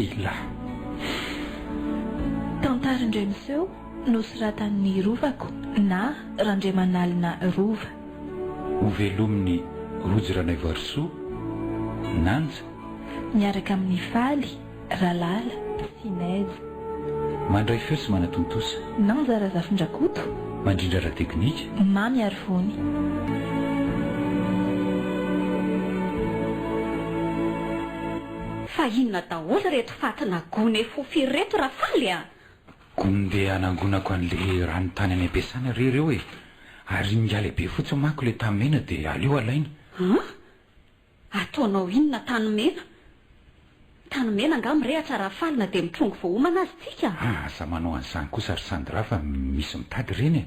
Lehilahy. Tantara indray miseho nosoratan'i Rovako na Randriamanalina Rova. Hovelomin'i Rojo Ranaivoarisoa, Nanja. Miaraka amin'i Faly, Ralala sy Nez. Mandray feo sy manatontosa. Nanja Razafindrakoto. Mandrindra ara-teknika. Mamy Arivony. Fa inona daholo ireto fatina gony efo firy ireto Rafaly a? Gony ndeha hanangonako an'le rano tany any am-piasana re ireo e! Ary ingahy lehibe fotsiny manko le tany mena dia aleo alaina. An? Ataonao inona tany mena? Tany mena angaha mirehatra Rafaly na dia mitrongy vao homana aza tsika? Aza manao an'izany kosa ry Sandra fa misy mitady ireny e!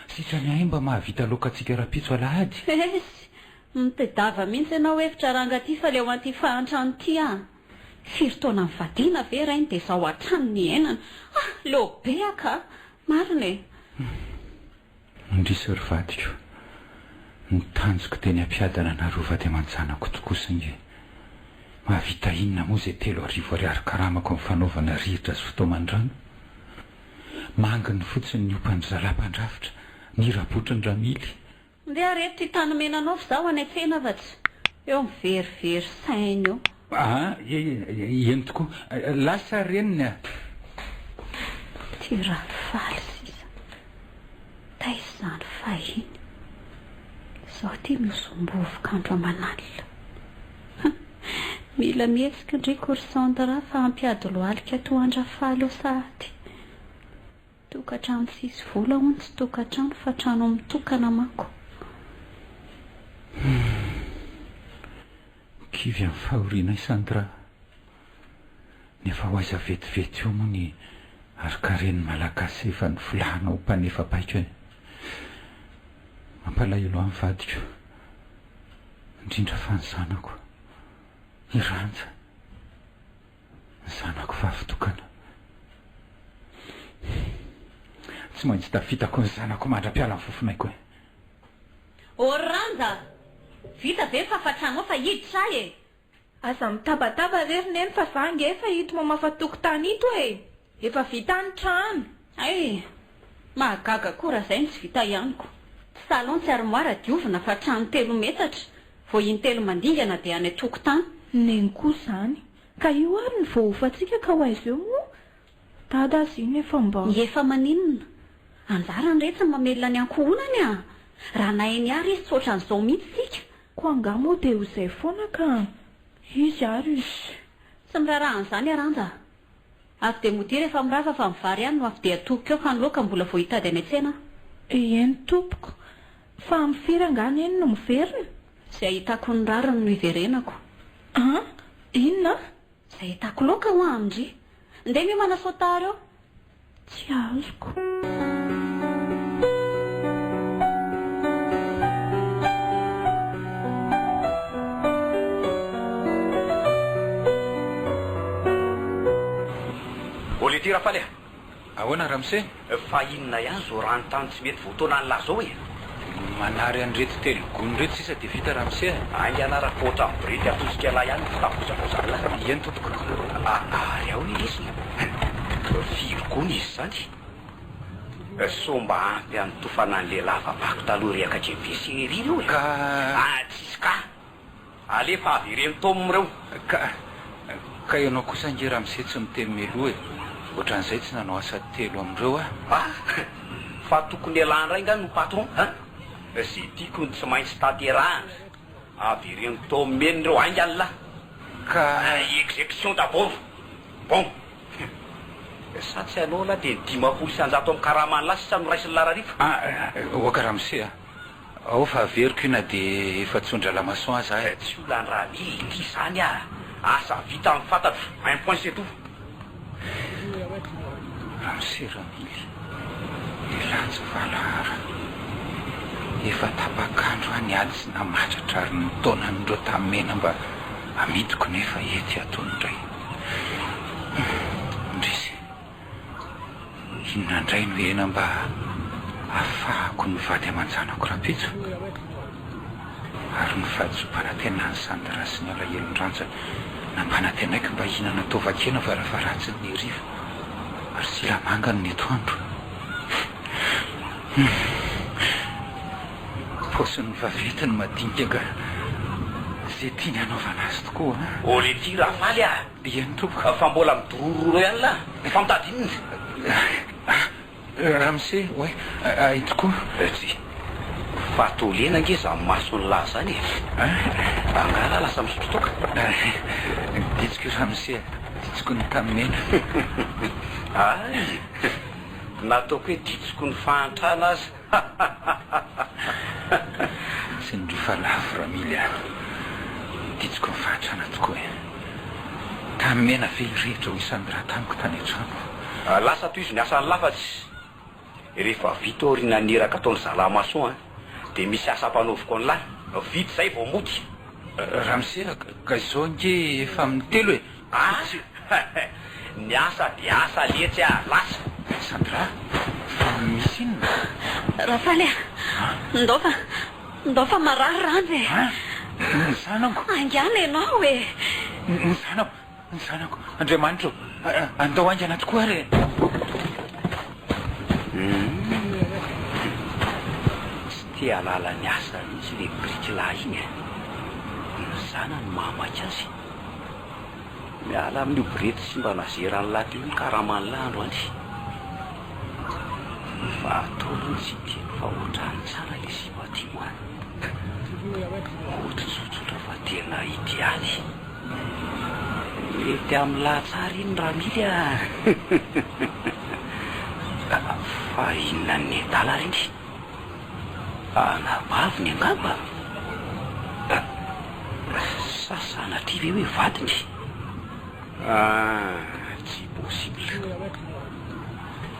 Sitrany ahay mba mahavita laoka antsika rahampitso alahady. Esy! Mitedava mihitsy ianao hevitra ranga ty fa leo an'ity fahantrana ity ah! Firy taona nivadiana ve rainy dia izao hatrany ny iainana? Ah! Leo be aho ka! Marina e! Indrisy ry vadiko, ny tanjoko dia ny hampiadana anareo vady aman-janako tokoa saingy mahavita inona moa izay 3000 ariary karamako amin'ny fanaovana rihitra sy fitaoman-drano? Manginy fotsiny ny ompan-dry zalahy mpandrafitra, ny rabotrin-dRamily. Ndeha reto ty tany mena anao fa zaho any an-tsena fa tsy eo miverivery saina eo. Aa eny tokoa. Lasa reniny a! Ty Rafaly sisa. Taiza izany fahiny. Zao ty mihosom-bovoka andro aman'alina. Mila mihetsika ndry ko ry Sandra fa hampiady lohalika toa an-dRafaly eo sahady. Tokantrano tsisy vola hono tsy tokantrano fa trano mitokana manko. Humm. Kivy amin'ny fahoriana i Sandra. Nefa ho aiza vetivety eo moa ny harinkaren'ny Malagasy efa nofolahana ho mpanefa baiko e. Mampalahelo ahy ny vadiko. Indrindra fa ny zanako. I Ranja. Ny zanako vavy tokana. Tsy maintsy tafitako ny zanako mandra-piala ny fofonaiko e. Ô ry Ranja! Vita ve ny fafatranao fa hiditra aho e! Aza mitabataba re ry Neny fa za ange efa ito mamafa tokotany ito e! Efa vita ny trano! Hay! Mahagaga koa raha izay no tsy vita ihany ko! Tsy salon tsy armoire diovina fa trano telo metatra, vao intelo mandingana dia any an-tokotany. Neny koa izany! Ka io ary ny voahofantsika ka ho aiza eo moa? Dada aza iny efa mba. Ny efa maninona? Anjarany re tsy ny mamelona ny ankohonany a! Raha nahay niary izy tsy ohatran'izao mihitsy isika. Koa angaha moa dia ho izay foana ka! Izy ary. Ssy! Tsy miraharaha an'izany aho Ranja a! Avy dia modia rehefa mirava fa ny vary ihany no avy dia atokiko eo fa ny laoka mbola vao hitady any an-tsena aho. Eny tompoko. Fa amin'ny firy angaha Neny no miverina? Izay ahitako ny rariny no hiverenako. An! Inona? Izay ahitako laoka hoa amin-dry. Ndeha miomana sao tara eo. Tsy azoko. Olé ty Rafaly a! Ahoana ramose? Fa inona ihany zao ranontany tsy mety voataonan'lah zao e? Manary an'ireto telo gony ireto sisa dia vita ramose a! Haingana raha fa ohatran'ny borety atosik'lah ihany ny fitavozavozan'lah. Eny tompoko. Ary ao ny lesona? Firy gony izy izany? Sao mba ampy hanotofana an'le lava-bako taloha ery akaiky WC ery ireo e? Ka. Ah tsisy ka! Alefa avereno Tom ireo. Ka ka ianao kosa ange ramose tsy miteny mialoha e! Ohatran'izay tsy nanao asa telo amin'ireo aho. Ah! Fa tokony elah indray nga no patron an! Ze tiako no tsy maintsy tanterahana. Avereno Tom eny ireo haingana lah. Ka. Execution d'abord. Bon. Sa tsy anao lah dia ny 150 amin'ny karaman'lah sisa no raisin'lah rahariva? Ah! Oka ramose a! Ao fa averiko io na dia efa tsy ondralamason aza aho e. Tsy olan-dRamily ity izany ah! Asa vita ny fantatro, un point c'est tout. Ramose Ramily, elah tsy valahara. Efa tapak'andro aho niady sy namatratra ary nitaona an'ireo tamena mba hamidiko nefa etsy ataony indray. Indrisy. Inona indray no hena mba hahafahako ny vady aman-janako rahampitso? Ary ny fahadisoam-panantenan'i Sandra sy ny alahelon-dRanja. Nampanantenaiko mba hihinana taovan-kena varafaharatsiny ny hariva ary silamangany ny atoandro. Paosin'ny vaventy ny madinika ka izay tiany hanaovana azy tokoa an! Ô letia Rafaly a! Eny tompoko. Fa mbola midorororo eo ihany lah! Fa mitady inona? Ramose, oay, hay tokoa. Tsia. Fa toa lena ange izany mason'ny lahy izany e! Angaha lahy lasa misotro toaka? Ditsiko io ramose a! Ditsiko ny tamena. Hay! Nataoko hoe ditsiko ny fahantrana aza. Tsindrio fa lafo Ramily a! Ditsiko ny fahantrana tokoa e! Tamena ve irehitra hoy Sandra tamiko tany an-trano. Lasa tohizo ny asan'ny lafa tsy. Rehefa vita aorianan'ny iraka ataon'ny zalahy maçon an, dia misy asa ampanaoviko an'lah, vita izay vao mody. Ramose a, ka izao ange efa amin'ny telo e! Ah! Ny asa dia asa letsy a! Lasa! Sandra, fa misy inona? Rafaly a! Ndao fa, ndao fa marary Randja e! An! Ny zanako! Haingana ianao e! Ny zanako! Ny zanako! Andriamanitra o! Andao haingana tokoa ary e! Tsy te hahalala ny asa mihitsy ilay biriky lahy iny e! Ny zanany mahamaika azy. Miala amin'io borety sy mba nazeran'lah teo io ny karaman'lah androany. Fa atao aloha ny tsy hiteny fa ohatran'ny tsara ilay sipa ty moa. Mody tsotsotra fa tena idealy. Mety amin'lah tsara iny Ramily a! Fa inona ny nedala ry iny? Anabaviny angamba? Sa sanatria ve hoe vadiny? Ah, tsy possible.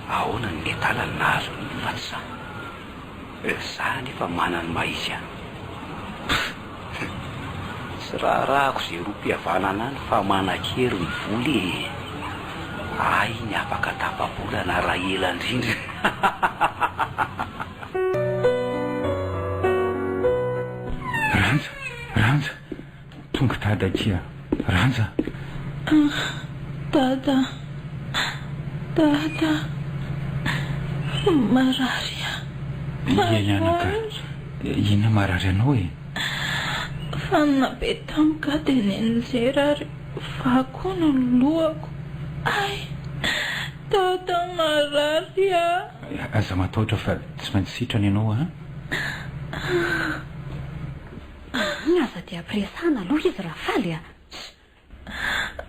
Ahoana ny nedala no nahazo an'iny fa tsy za? Za anefa manana ny maha izy ahy. Tsy raharahako ze rohim-pihavanana any fa manan-kery ny vola e! Ahy ny afaka tapa-bolana raha ela indrindra. Ranja! Ranja! Tonga dada akia! Ranja! Dada! Dada! Marary aho! Eny anaka! Inona marary anao e? Fanina be tamiko aho dia nenjera ary vaky koa ny lohako. Hay! Dada marary aho! Aza matahotra fa tsy maintsy sitrana ianao an! Aza dia ampiresahana aloha izy Rafaly a!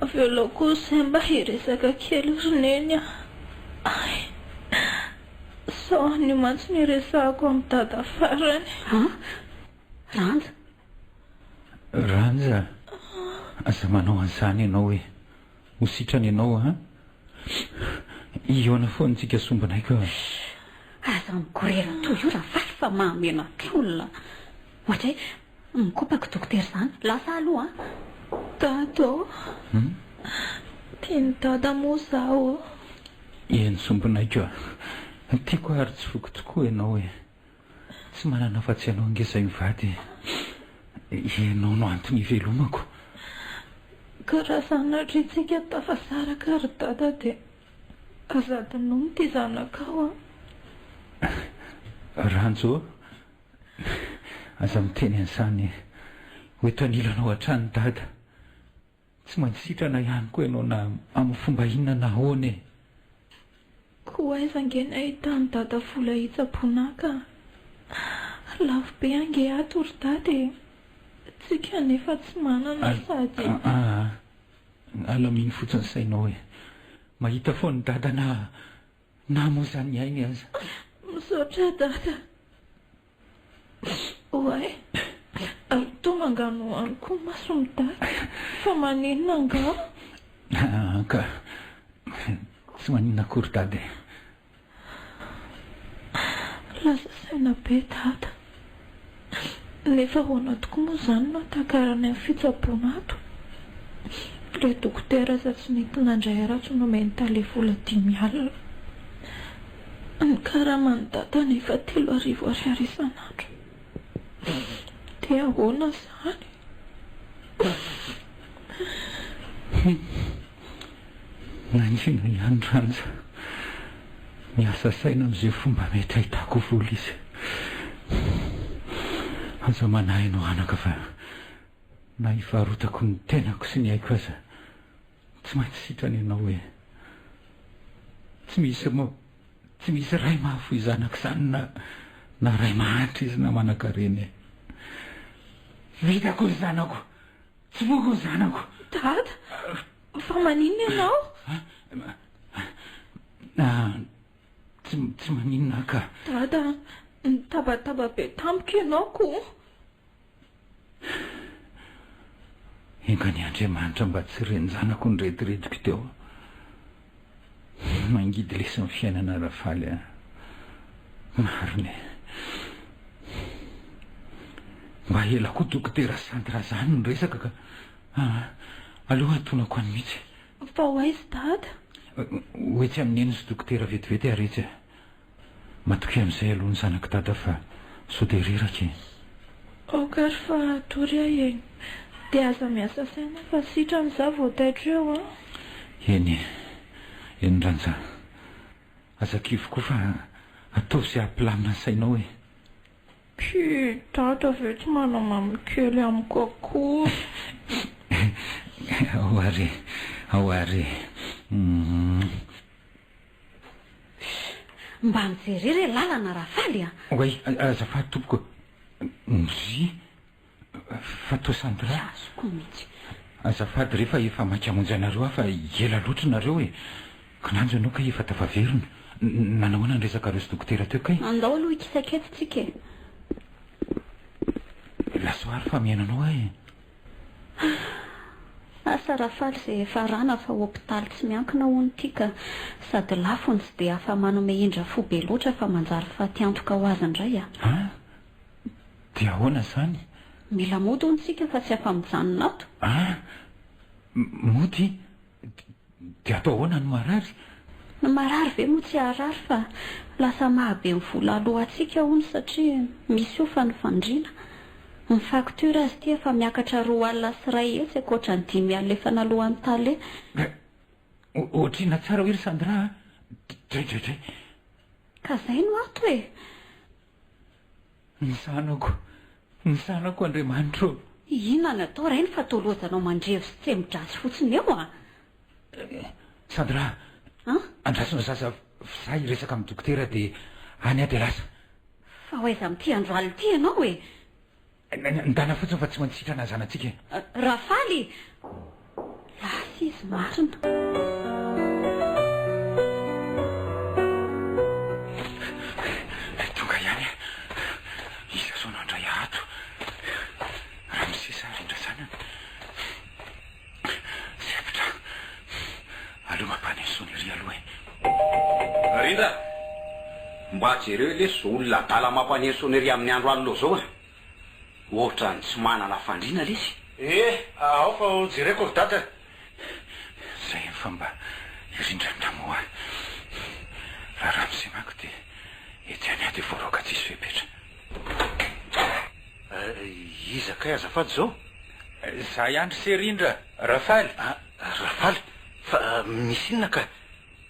Avelao kosa mba hiresaka kely ry Neny a! Hay! Sao anio mantsy no hiresahako amin'i Dada farany. An? Ranja? Ranja, aza manao an'izany ianao e! Ho sitrana ianao an! Hihaona foana isika sombinay ka! Aza mikorera toy io Rafaly fa mahamenatra olona. Ohatra hoe Mikopako dokotera izany. Lasa aloha an! Dada ô! Tian'i Dada moa izaho ô! Eny sombinaiko a! Tiako ary tsy foiko tokoa ianao e! Tsy manana afa-tsy ianao ange izahay mivady e! Ianao no antony ivelomako. Ka raha sanatria tsika tafasaraka ry Dada dia aza adinoina ity zanakao an! Ranjo ô! Aza miteny an'izany e! Ho eto anilanao hatrany Dada. Tsy maintsy sitrana ihany koa ianao na amin'ny fomba inona na ahoana e! Koa aiza ange ny ahitan'i Dada vola hitsaboana ahy ka! Lafo be ange ato ry Dada e! Tsika anefa tsy manana sady. Aa! Alamino fotsiny sainao e! Mahita foana i Dada na Na moa izany ny ainy aza. Misaotra dada. Oay, ary toa manganohano koa mason'i dada. Fa maninona angaha? Aa ka, tsy maninona akory dada e. Lasa saina be dada. Nefa ahoana tokoa moa izany no hatakarany ny fitsaboana ato? Ilay dokotera aza tsy nety nandray ahy raha tsy nomen'i tale vola 50 alina. Ny karaman'i dada anefa 3000 ariary isan'andro. Dia ahoana izany? Hum. Nangina ihany Ranja. Miasa saina amin'izay fomba mety hahitako vola izy. Aza manahy ianao anaka fa na hivarotako ny tenako sy ny aiko aza tsy maintsy sitrana ianao e. Tsy misy tsy misy ray mahafoy zanaka izany na na ray mahantra izy na manankarena e. Vitako ny zanako. Tsy foiko ny zanako. Dada, fa maninona ianao? Tsy, tsy maninona aho ka. Dada, nitabataba be tamiko ianao ko. Enga anie Andriamanitra mba tsy ren-janako ny redirediko teo. Mangidy lesy ny fiainana Rafaly a. Marina e. Mba ela koa dokotera Sandra zany ny resaka ka. Aleo hatonako any mihitsy. Fa ho aiza dada? Ho etsy amin'i Neny sy dokotera vetivety ary etsy e. Matokia amin'izay aloha ny zanak'i dada fa sao dia reraka e. Aoka ary fa hatory aho e. Dia aza miasa saina fa sitrana izaho vao taitra eo an. Eny e. Eny Ranja. Aza kivy koa fa ataovy izay hampilamina ny sainao e. Ky, dada ve tsy manao mamy kely amiko akory. Ao ary e. Ao ary e. Mba mijere re lalana Rafaly a! Oay, azafady tompoko. Ndry, fa toa Sandra. Tsy azoko mihitsy. Azafady re fa efa maika hamonjy anareo aho fa ela loatra nareo e! Kinanjo ianao kay efa tafaverina. Nanahoana ny resakareo sy dokotera teo kay? Andao aloha hikisaka eto tsika e! Lazao ary fa mihaino anao aho e! Asa Rafaly izay efa rana fa hopitaly tsy miankina hono ity ka sady lafo no tsy dia afa manome indra fo be loatra fa manjary faty antoka ho azy indray a! An! Dia ahoana izany? Mila mody hono tsika fa tsy afa mijanona ato. An! Mody? Dia atao ahoana ny marary? Ny marary ve moa tsy harary fa lasa mahabe ny vola aloantsika hono satria misy ofa ny fandriana. Ny facture aza ity efa miakatra 2 alina sy iray hetsy ankoatra ny 5 alina efa naloan'ny tale. Ohatrinona tsara hoe ry Sandra a! Dray dray dray. Ka zay no ato e! Ny zanako, ny zanako Andriamanitra ô! Inona no atao rainy fa toa lozanao mandrevo sy tsemo-dratsy fotsiny eo a! Sandra, An? andraso ny zaza f'izaho hiresaka amin'ny dokotera dia any aho dia lasa. Fa ho aiza amin'ity andro alina ity ianao e? Ndana fotsiny fa tsy maintsy sitrana ny zanatsika e! Rafaly! Lasa izy marina. Tonga ihany aho. Iza izao no handray ahy ato? Ramose sa Rindra zanany? Sempotra. Aleo mampane sonnerie aloha e. Rindra! Mba jereo lesy zao olona adala mampaneno sonnerie amin'ny andro alina zao a! Ohatran'ny tsy manana fandriana lesy. Eh! Ao fa ho jereko ry dada e! Zay fa mba irindra ny namoha ahy. Raha ramose manko dia etsy any aho dia voaroaka tsisy fepetra. Iza kay azafady izao? Za ihany ry se Rindra, Rafaly. Ah, Rafaly, fa misy inona ka?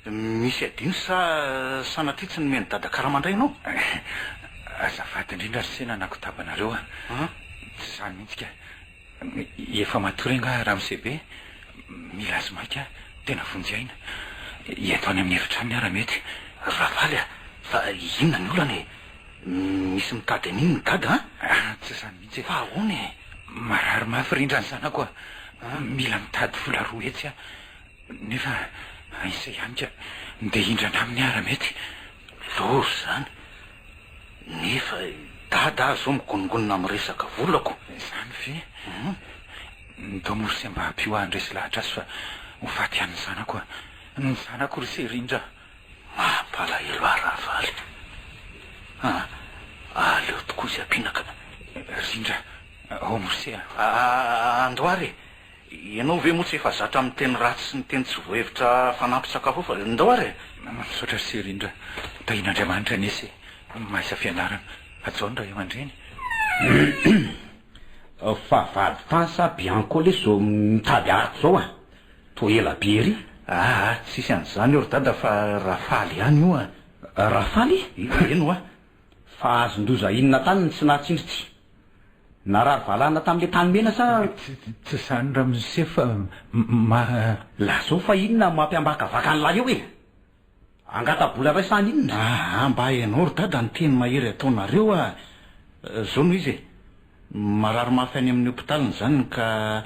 Misy adino sa sanatria tsy nomen'i dada karama indray ianao? Azafady indrindra ry se nanakotaba anareo a! Tsy izany mihitsy ka! Efa matory angaha ramose be? Mila azy maika aho, tena vonjy aina. Ento any amin'ny efitranony aho raha mety. Ravaly a! Fa inona ny olana e? Misy mitady an'iny ny dada an? Tsy izany mihitsy e! Fa ahoana e? Marary mafy rindra ny zanako a! Mila mitady vola 200 aho. Nefa aiza ihany ka ndeha hindrana aminy aho raha mety. Loza izany. Nefa i Dada aza izao migonongonona miresaka vola ko. Izany ve? Ndao moa ry se mba ampio ahy handresy lahatra azy fa ho faty ihany ny zanako a. Ny zanako ry se rindra. Mampalahelo ahy Ravaly a. Aleo tokoa izy ampiana ka. Rindra, ao moa ry se a. Andao ary e. Ianao ve moa tsy efa zatra miteny ratsy sy miteny tsy voahevitra fanampin-tsakafo eo fa ndao ary e! Misaotra se rindra, tahian'Andriamanitra anie se, mahaiza fianarana, hajao ny ray aman-dreny. Fa vady tany sa Bianco lesy zao mitady ato zao a! Toa ela be ery. Aa, tsisy an'izany eo ry dada fa Rafaly ihany io a. Rafaly? Eny hoa. Fa azon-doza inona tany no tsy nahatsindry tsy? Narary valahana tamin'ilay tany mena sa? Tsy izany ramose fa ma. Lazao fa inona no mampiambakavaka an'lah eo e? Angata-bola indray sa haninona? Aa, mba hainao ry dada ny teny mahery ataonareo a! Zao no izy e, marary mafy any amin'ny hopitaly ny zanany ka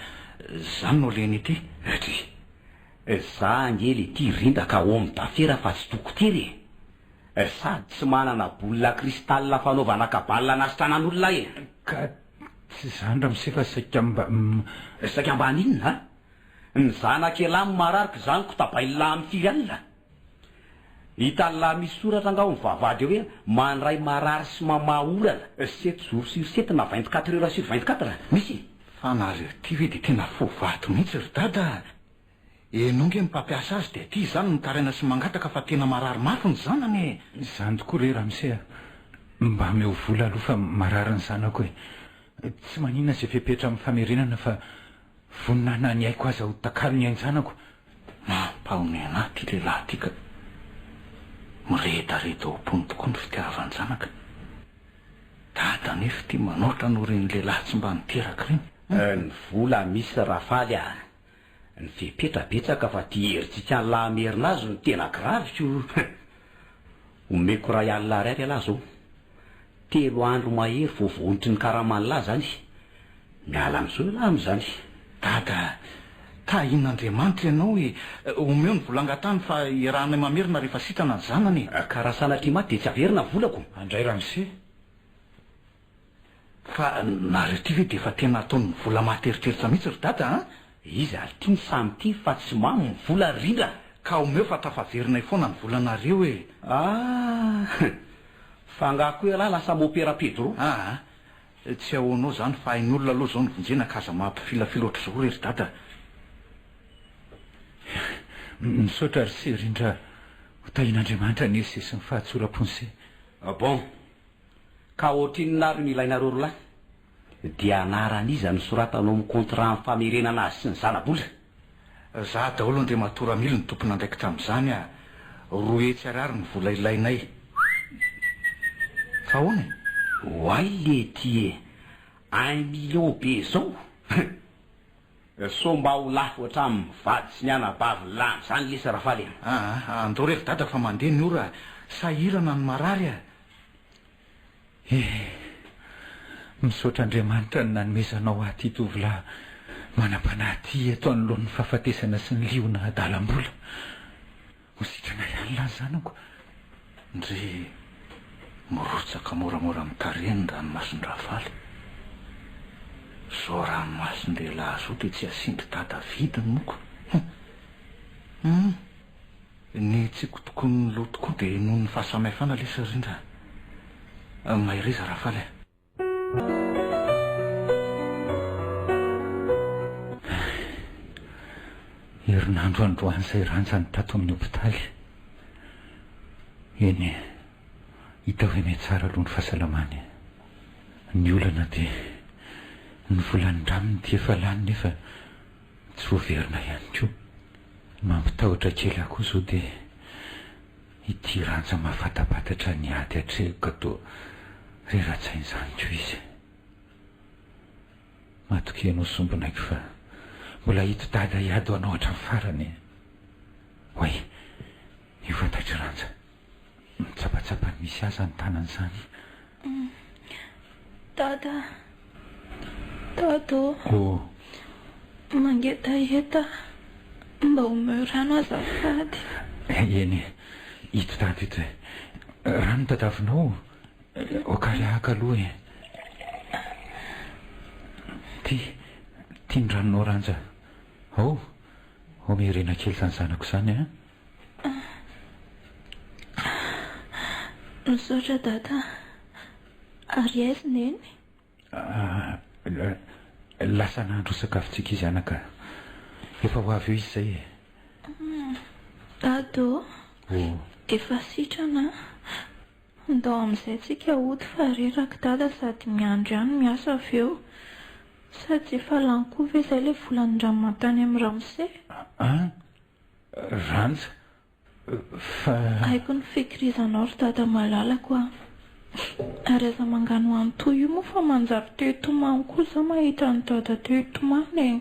zany no alehany ety. Dry, za ange le ty Rinda ka homme d'affaires fa tsy dokotera e! Sady tsy manana boule cristal fanaovana cabale anasitranan'olona aho e! Ka tsy izany ramose fa saika mba. Saika mba haninona a? Ny zanak'ialahy no marary k'izany ko tabain'lah amin'ny firy alina? Hitan'lah misy soratra angaha ao amin'ny vavahady eo hoe mandray marary sy mamaha olana sept jours sur sept na vingt quatre heures sur vingt quatre? Misy e! Fa nareo ty ve dia tena fo vato mihitsy ry dada a! Enao nge ny mpampiasa azy dia aty izany mitaraina sy mangataka fa tena marary mafy ny zanany e! Izany tokoa re ramose a! Mba ameo vola aloha fa marary ny zanako e! Tsy maninona izay fepetra amin'ny famerenana fa Vonona na ny aiko aza ho takalon'ny ain-janako. Mampahonena ahy ity lehilahy ity ka. Miredareda ao am-pony tokoa ny fitiavan-janaka. Dada anefa ity manoatra noho ireny lehilahy tsy mba niteraka ireny. Ny vola misy Rafaly a! Ny fepetra betsaka fa ty herijika an'lah hamerina azy no tena gravy ko! Omeko iray alina ariary ialahy zao. Telo andro mahery vao voaonitry ny karaman'lah zany. Miala am'zao ialahy am'zany. Dada a! Tahin'Andriamanitra ianao e! Omeo ny vola angatahany fa iarahanay mamerina rehefa sitrana ny zanany e! Ka raha sanatria maty dia tsy averina ny volako? Andray ramose! Fa nareo ty ve dia efa tena ataon'ny vola mahateritreritra mihitsy ry dada a! Iza ary ty ny samy tia fa tsy mamo ny vola ry rindra? Ka omeo fa tafaverinay foana ny volanareo e! Ah! Fa angaha koa ialahy lasa mopera Pedro? Aa! Tsy ahoanao izany fa ain'olona aloha izao no vonjena ka aza mampifilafila ohatr'izao re ry dada a! Misaotra ry se rindra ho tahian'Andriamanitra anie se sy ny fahatsoram-pony se. Bon! Ka ohatrinona ary no ilainareo rolahy? Dia anaran'iza no soratana ao amin'ny contrat amin'ny famerenana azy sy ny zanabola? Za daholo Andriamatoa Ramily no tompon'andraikitra amin'izany a! 200 ariary ny vola ilainay. Fa ahoana e? Oay lety e! Un million be zao? Sao mba ho lafo hatramin'ny vady sy ny anabaviny lany izany lesy Rafaly a! Aa, andao re ry dada fa mandeha ny ora a! Sahirana ny marary a! Eh! Misaotra Andriamanitra ny nanomezanao ahy ity tovolahy manam-panahy ity eto anoloan'ny fahafatesana sy ny liona adalam-bola. Ho sitrana ihany lahy zanako. Ndry mirotsaka moramora amin'ny tarehiny ny ranomason-dRafaly. Izao ranomason-dehilahy izao dia tsy asian-dry dada vidiny moko. Hum! Hum! Ny tsikotokon'ny loha tokoa dia noho ny fahasamihafana lesy ry Rindra a! Mahereza Rafaly a! Herinandro androany izay Ranja no tato amin'ny hopitaly. Eny e, hita hoe mihatsara aloha ny fahasalamany. Ny olana dia ny vola nindraminy ity efa lany nefa tsy voaverina ihany koa. Ny mampitahotra kely ahy koa izao dia ity Ranja mahafatapatatra ny ady atrehiko ka toa rera-tsaina izany koa izy. Matokia anao sombinaiko fa mbola ito dada hiady ho anao hatramin'ny farany e. Oay, io fantatr'i Ranja. Mitsapatsapa ny misy azy any tanany izany. Dada, Dada ô. Oh. Mangetaheta mba omeo rano azafady. Eny e, ito dada ito e. Rano tadavinao. Aoka ary haka aloha e. Ty, ty ny ranonao Ranja. Ao, ao miherena kely izany zanako izany a. Misaotra dada. Ary aiza Neny? Ah, lasa nahandro sakafontsika izy anaka. Efa ho avy eo izy izay e. Dada ô, efa sitrana aho. Ndao amin'izay tsika hody fa reraka dada sady miandry ihany miasa avy eo. Sady efa lany koa ve izay ilay vola nindramina tany amin'ny ramose? An? Ranja? Fa. Haiko ny fikirizanao ry dada malalako a! Ary aza manganohano toy io moa fa manjary te hitomany koa za mahita an'i dada te hitomany e!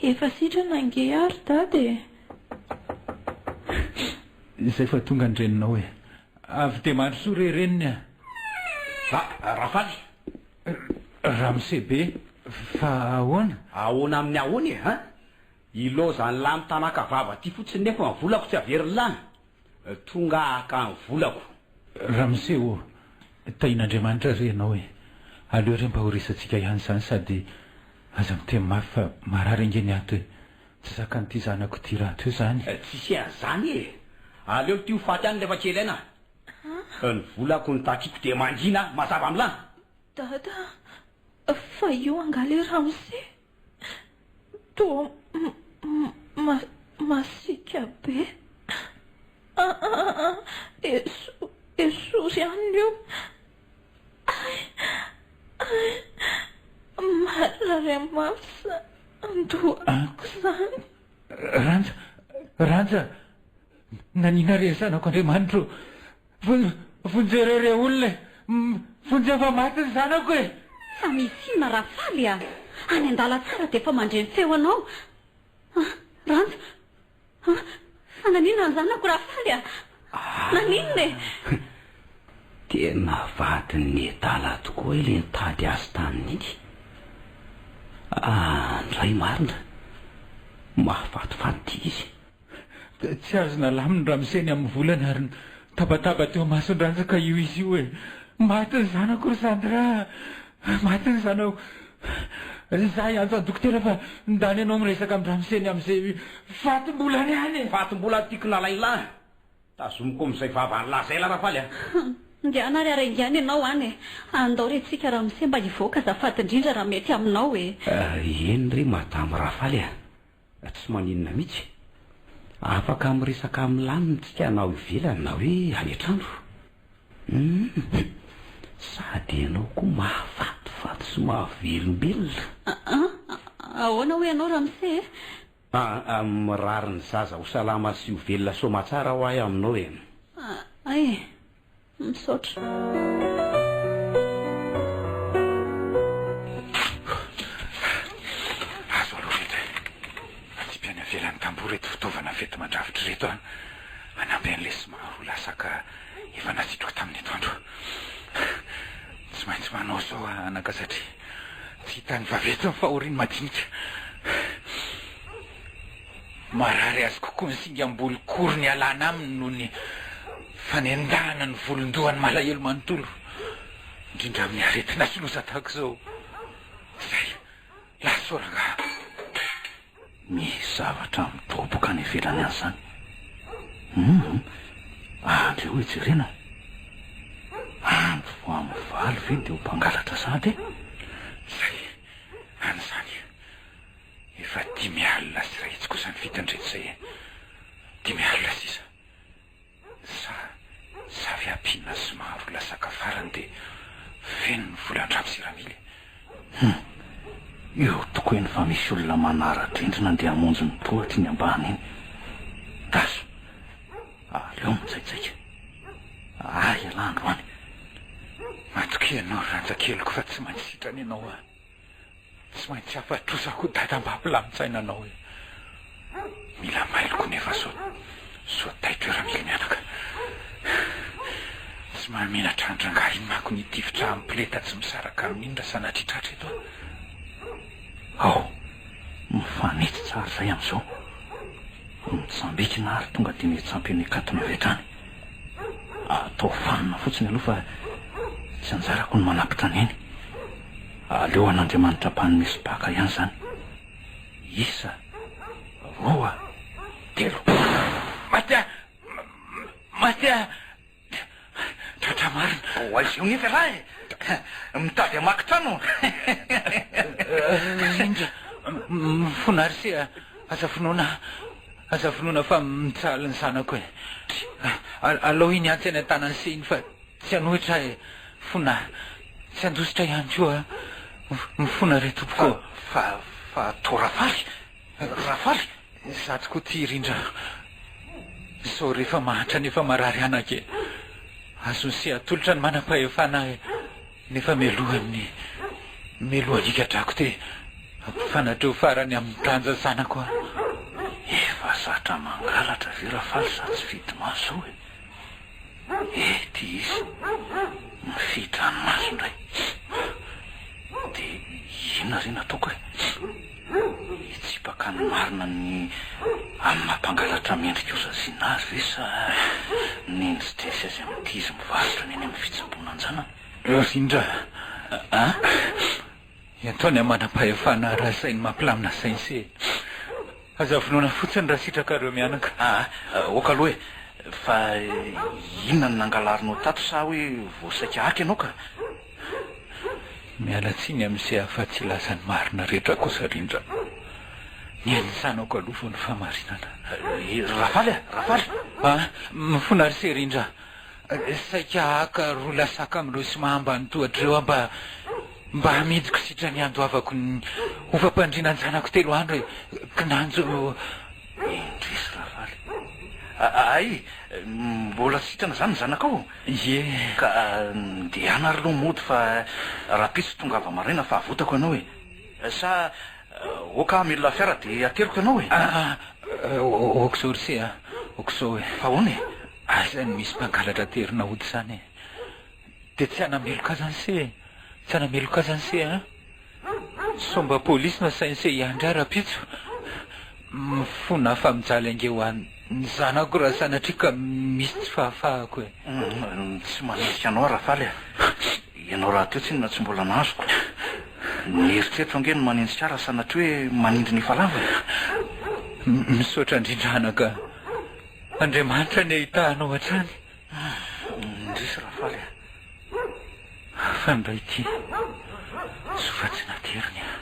Efa sitrana ange aho ry dada e! Izay fa tonga ny reninao e! Avy dia mandrosoa re reniny a! Ah, Rafaly! Ramose be, fa ahoana? Ahoana amin'ny ahoana e, hein? Ilaozan'lah mitanaka vava aty fotsiny nefa ny volako tsy averin'lah. Tonga haka ny volako. Ramose ô, tahin'Andriamanitra re ianao e! Aleo re mba ho resatsika ihany izany sady aza miteny mafy fa marary ange ny ato e! Tsy zakan'ity zanako ity rahateo izany. Tsisy an'izany e! Aleo ity ho faty any rehefa kely aina. Ny volako no takiko dia mangina mazava amin'lah! Dada, fa io angaha le ramose? Toa masiaka be. Aa esory ihany io. Ay! Ay! Marary mafy andohako izany. Ranja! Ranja! Nanina re zanako Andriamanitra o! Vonjeo re re olona e! Vonjeo fa maty ny zanako e! Fa misy inona Rafaly a! Any an-dalantsara dia efa mandre ny feo anao. Ah, Ranja! Ah, fa naninona ny zanako Rafaly a! Naninona e? Tena vadin'ny nedala tokoa ilay nitady azy tamin'iny. Ah, ndray marina. Mahafatifaty ity izy. Tsy azo nalaminy ramose ny amin'ny volany ary nitabataba teo imason-dRanja ka io izy io e! Maty ny zanako ry Sandra a! Maty ny zanako! Za hiantso an'i dokotera fa ndany ianao miresaka amin-dramose ny amin'izay fatim-bolany any e! Fatim-bola tiako nalain'lah! Tazomiko amin'izay vavan'lah zay lah Rafaly a! Ndehana ary araingàna ianao any e! Andao re tsika ramose mba hivoaka azafady indrindra raha mety aminao e! Eny re madame Rafaly a! Tsy maninona mihitsy. Afaka miresaka milamina tsika na ao ivelany na hoe any an-trano. Humm. Sady ianao koa mahafatifaty sy mahavelombelona. An? Ahoana hoy ianao ramose e? An, mirary ny zaza ho salama sy ho velona soamatsara ho ahy aminao e. Hay e. Misaotra. Azo aloha ireto e. Atsipy any avelan'ny tamboho ireto fitaovana fety mandrafitra ireto an. Hanampy an'ilay somary ho lasaka efa nasitriko tamin'ny atoandro. Tsy maintsy manao izao aho anaka satria tsy hitan'ny vaventy ny fahorian'ny madinika. Marary azy kokoa ny singam-bolokory nialana aminy noho ny fanendahana ny volon-dohany malahelo manontolo, indrindra amin'ny aretina sy loza tahaka izao. Izay, lasa eo rangahy. Misy zavatra midoboka any ivelany any izany. Hum, aleo hijerena. Andro vao amin'ny valo ve dia ho mpangalatra sahady e? Izay, any izany. Efa 150 kosa ny vidin'ireto izay e! 50 sisa. Sa sa avy ampiana sy maro lasaka farany dia feno ny volan-dRamose Ramily e! Hum! Eo tokoa eny fa misy olona manara-drindrina andeha hamonjy ny tohatra iny ambany iny. Daso! Aleo mitsaitsaika. Ahy ialahy androany. Matokia ianao ry Ranjakeliko fa tsy maintsy sitrana ianao a! Tsy maintsy afa-trosa koa dada mba hampilamin-tsaina anao e. Mila mailoko nefa sao sao taitra eo Ramily mianaka. Tsy mahamenatra an-drangahy iny manko ny hitifitra ampleta tsy misaraka amin'iny raha sanatria tratra eto aho. Ao! Mifanitsy tsara izay amin'izao. Mitsambikina ary tonga dia miantsampy eny Ankatony avy hatrany. Atao fanina fotsiny aloha fa tsy anjarako ny manapitra ny eny. Aleo an'Andriamanitra mpanome sy mpaka ihany izany. Isa, roa, telo. Maty aho! Maty aho! Tratra marina. Ho aiza eo nefa ialahy e? Mitady hamaky trano? Rindra, mifona ry se a! Aza vonoina, aza vonoina fa mijaly ny zanako e! Alao iny antsy any an-tanan'i se iny fa tsy hanohitra aho e! Fona, tsy handositra ihany koa aho. Mifona re tompoko ô. Fa, fa toa Rafaly, Rafaly! Izaho tokoa ity rindra. Izao rehefa mahantra nefa marary anaka e. Azon'i se atolotra ny manam-pahefana ahy nefa mialohan'ny, mialohan'ny higadrako dia ampifanatreo farany amin'ny ranja zanako aho. Efa zatra mangalatra ve Rafaly sa tsy fidy-maso izao e? Eh ty izy mifihy-dranomaso indray. Dia inona re no ataoko e? Hitsipaka ny marina ny amin'ny maha mpangalatra mendrika ho saziana azy ve sa ny nidresy azy amin'ity izy mivarotra ny any amin'ny fitsaboana an-janany? Rindra a! Ento ny manam-pahefana raha izay no mampilamina sainy se. Aza vonoina fotsiny raha sitrakareo mianaka. Aa, ok aloha e! Fa inona no nangalarinao tato sa hoe vao saika haka ianao ka? Miala tsiny amin'i se aho fa tsy hilaza ny marina rehetra kosa Rindra. Ny an'ny zanako aloha vao ny fahamarinana. Rafaly a! Rafaly! A! Mifona ry se Rindra. Saika haka roa lasaka amin'ireo simamba ny tohatra ireo aho mba mba hamidiko sitrany handoavako ny hofam-pandriana an-janako telo andro e! Kinanjo. Indrisy Rafaly. Hay, mbola sitrana izany ny zanakao? Ie. Ka ndehana ary aloha mody fa rahampitso tongava maraina fa avotako ianao e! Sa ok hamelona fiara dia ateriko ianao e? Aa, ok izao ry se a! Ok izao e! Fa ahoana e? Aiza no misy mpangalatra aterina hody izany e? Dia tsy hanameloka azy anse e! Tsy hanameloka azy anse an! Sao mba polisy no asain'i se hiandry ahy rahampitso? Mifona fa mijaly ange ho an ny zanako raha sanatria ka misy tsy fahafahako e! Tsy manenjika anao aho Rafaly a! Ianao rahateo tsinona tsy mbola nahazoko. Ny eritreritro ange no manenjika ahy raha sanatria hoe manindry ny efa lava e! Misaotra indrindra anaka. Andriamanitra anie hitaha anao hatrany. Indrisy Rafaly a! Hafa indray ity. Soa fa tsy nateriny aho.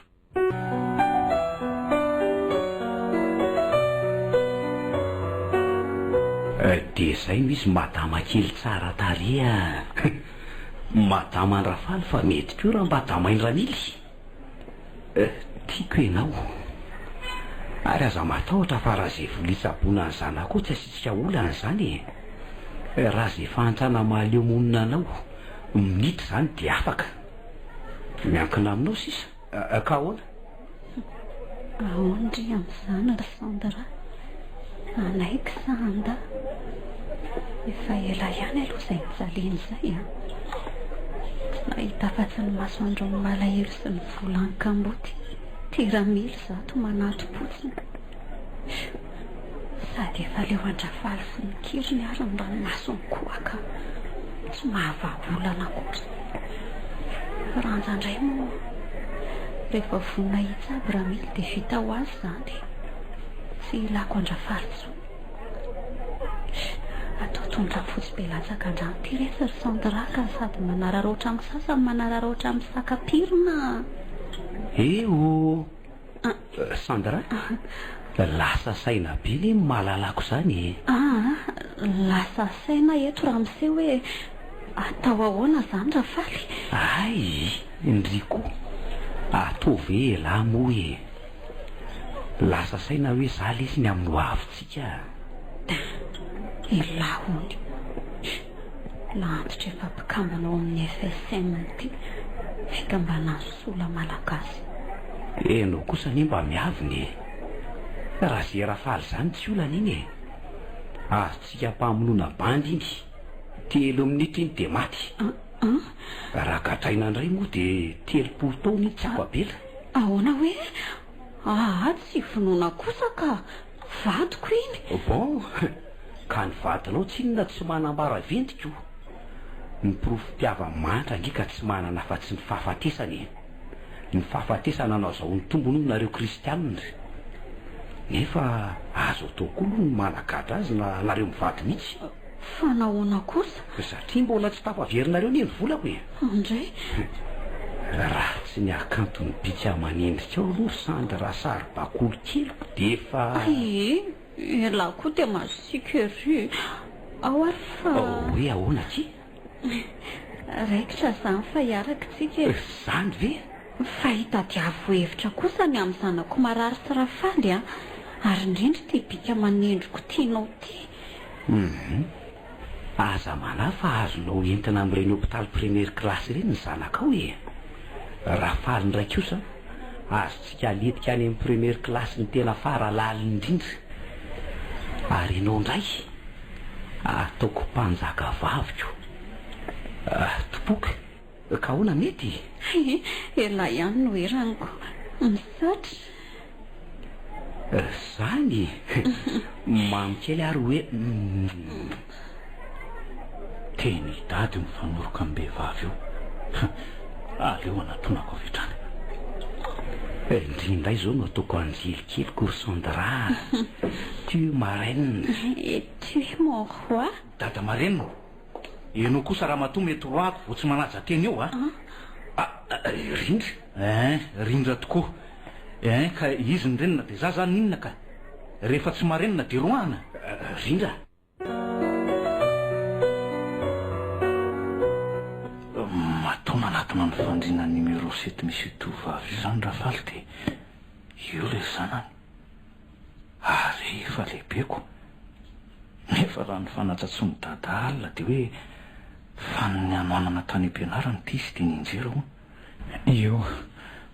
Dia izay no izy madama kely tsara tarehy a! Madama an-dRafaly fa mety koa raha mba damain-dRamily. Tiako ianao. Ary aza matahotra fa raha izay vola hitsaboana ny zanakao tsy asiantsika olana izany e. Raha izay fahantrana mahaleo monina anao, minitra izany dia afaka. Miankina aminao sisa. Ka ahoana? Ahoana ndry amin'izany ry Sandra? Hanaiky sa handà? Efa ela ihany aloha izay nijaliana izay an! Tsy nahita afa-tsy ny masoandron'ny malahelo sy ny volan'ny kamboty. Ity Ramily izato manato-potsiny. Sady efa leo an-dRafaly sy ny kiriny ary ny ranomasony koa ka tsy mahavaha olana akory. Ranja indray moa rehefa vonona hitsabo Ramily dia vita ho azy izany. Tsy ilako an-dRafaly intsony. Atao tondra fotsy be latsaka an-drano ity resy ry Sandra ka sady manararaotra misasa no manararaotra misaka pirina a! Eh oh! Sandra, lasa saina be ne ny mahalalako izany e! Aa, lasa saina eto ramose hoe atao ahoana izany Rafaly? Hay, ndry koa, ataovy hoe elah moa e! Lasa saina hoe za lesy ny amin'ny ho avintsika a! Elah hono. Lahantitra efa mpikambana ao amin'ny FSM ity, Fikambanan'ny Sola Malagasy. Enao kosa anie mba miavona e! Raha ze Rafaly zany tsy olana iny e! Azontsika ampamonoana bandy iny, telo minitra iny de maty. Raha gadraina indray moa de 30 taona iny tsy afa-bela. Ahoana hoe? Aa tsy vonoina kosa ka! Vadiko iny! Bon! Ka ny vadinao tsinona tsy manambara ventiko. Ny porofom-piava-mantra ange ka tsy manana afa-tsy ny fahafatesana e! Ny fahafatesana no azahoany tombony hono nareo kristianina. Nefa azo atao koa aloha ny managadra azy na nareo mivady mihitsy. Fa nahoana kosa? Satria mbola tsy tafaverinareo anie ny volako e! Andray! Raha tsy ny hakanton'ny bika aman'endrikao aloha ry Sandra saribakoly keliko dia efa. Ee, elah koa dia masiaka ery. Ao ary fa. Hoe ahoana akia? Raikitra izany fa hiaraka isika e! Izany ve? Fa hitadiavo hevitra kosa ny amin'ny zanako marary sy Rafaly a! Ary indrindra ity bika manendriko tianao ity. Hum. Aza manahy fa azonao entina amin'ireny hopitaly première classe ireny ny zanakao e! Rafaly indray kosa azontsika aletika any amin'ny première classe ny tena fara laliny indrindra. Ary ianao indray ataoko mpanjaka vaviko. Topoka. Ka ahoana mety? He, elah ihany no eraniko. Misaotra. Zany? Mamy kely ary hoe humm. Teny i Dady mifanoroka amim-behivavy eo. Aleo anatonako avy hatrany. Ndry indray izao no ataoko anjely keliko ry Sandra a! Tu ma reine. Et tu mon roi. Dada marenina. Ianao kosa ramatoa mety roahako vao tsy manaja tena eo a! Ah, Rindra? Ein, Rindra tokoa. Ein, ka izy ny renina dia za zany inona ka? Rehefa tsy marenina dia roahana? Rindra? Matoa manatona ny fandriana numéro sept misy io tovovavy io zany Rafaly dia eo ilay zanany. Ary efa lehibeko. Nefa raha ny fanatsatsoan'i Dada alina dia hoe fanin'ny hanoanana tany am-pianarana ity izy dia nianjera hono. Io,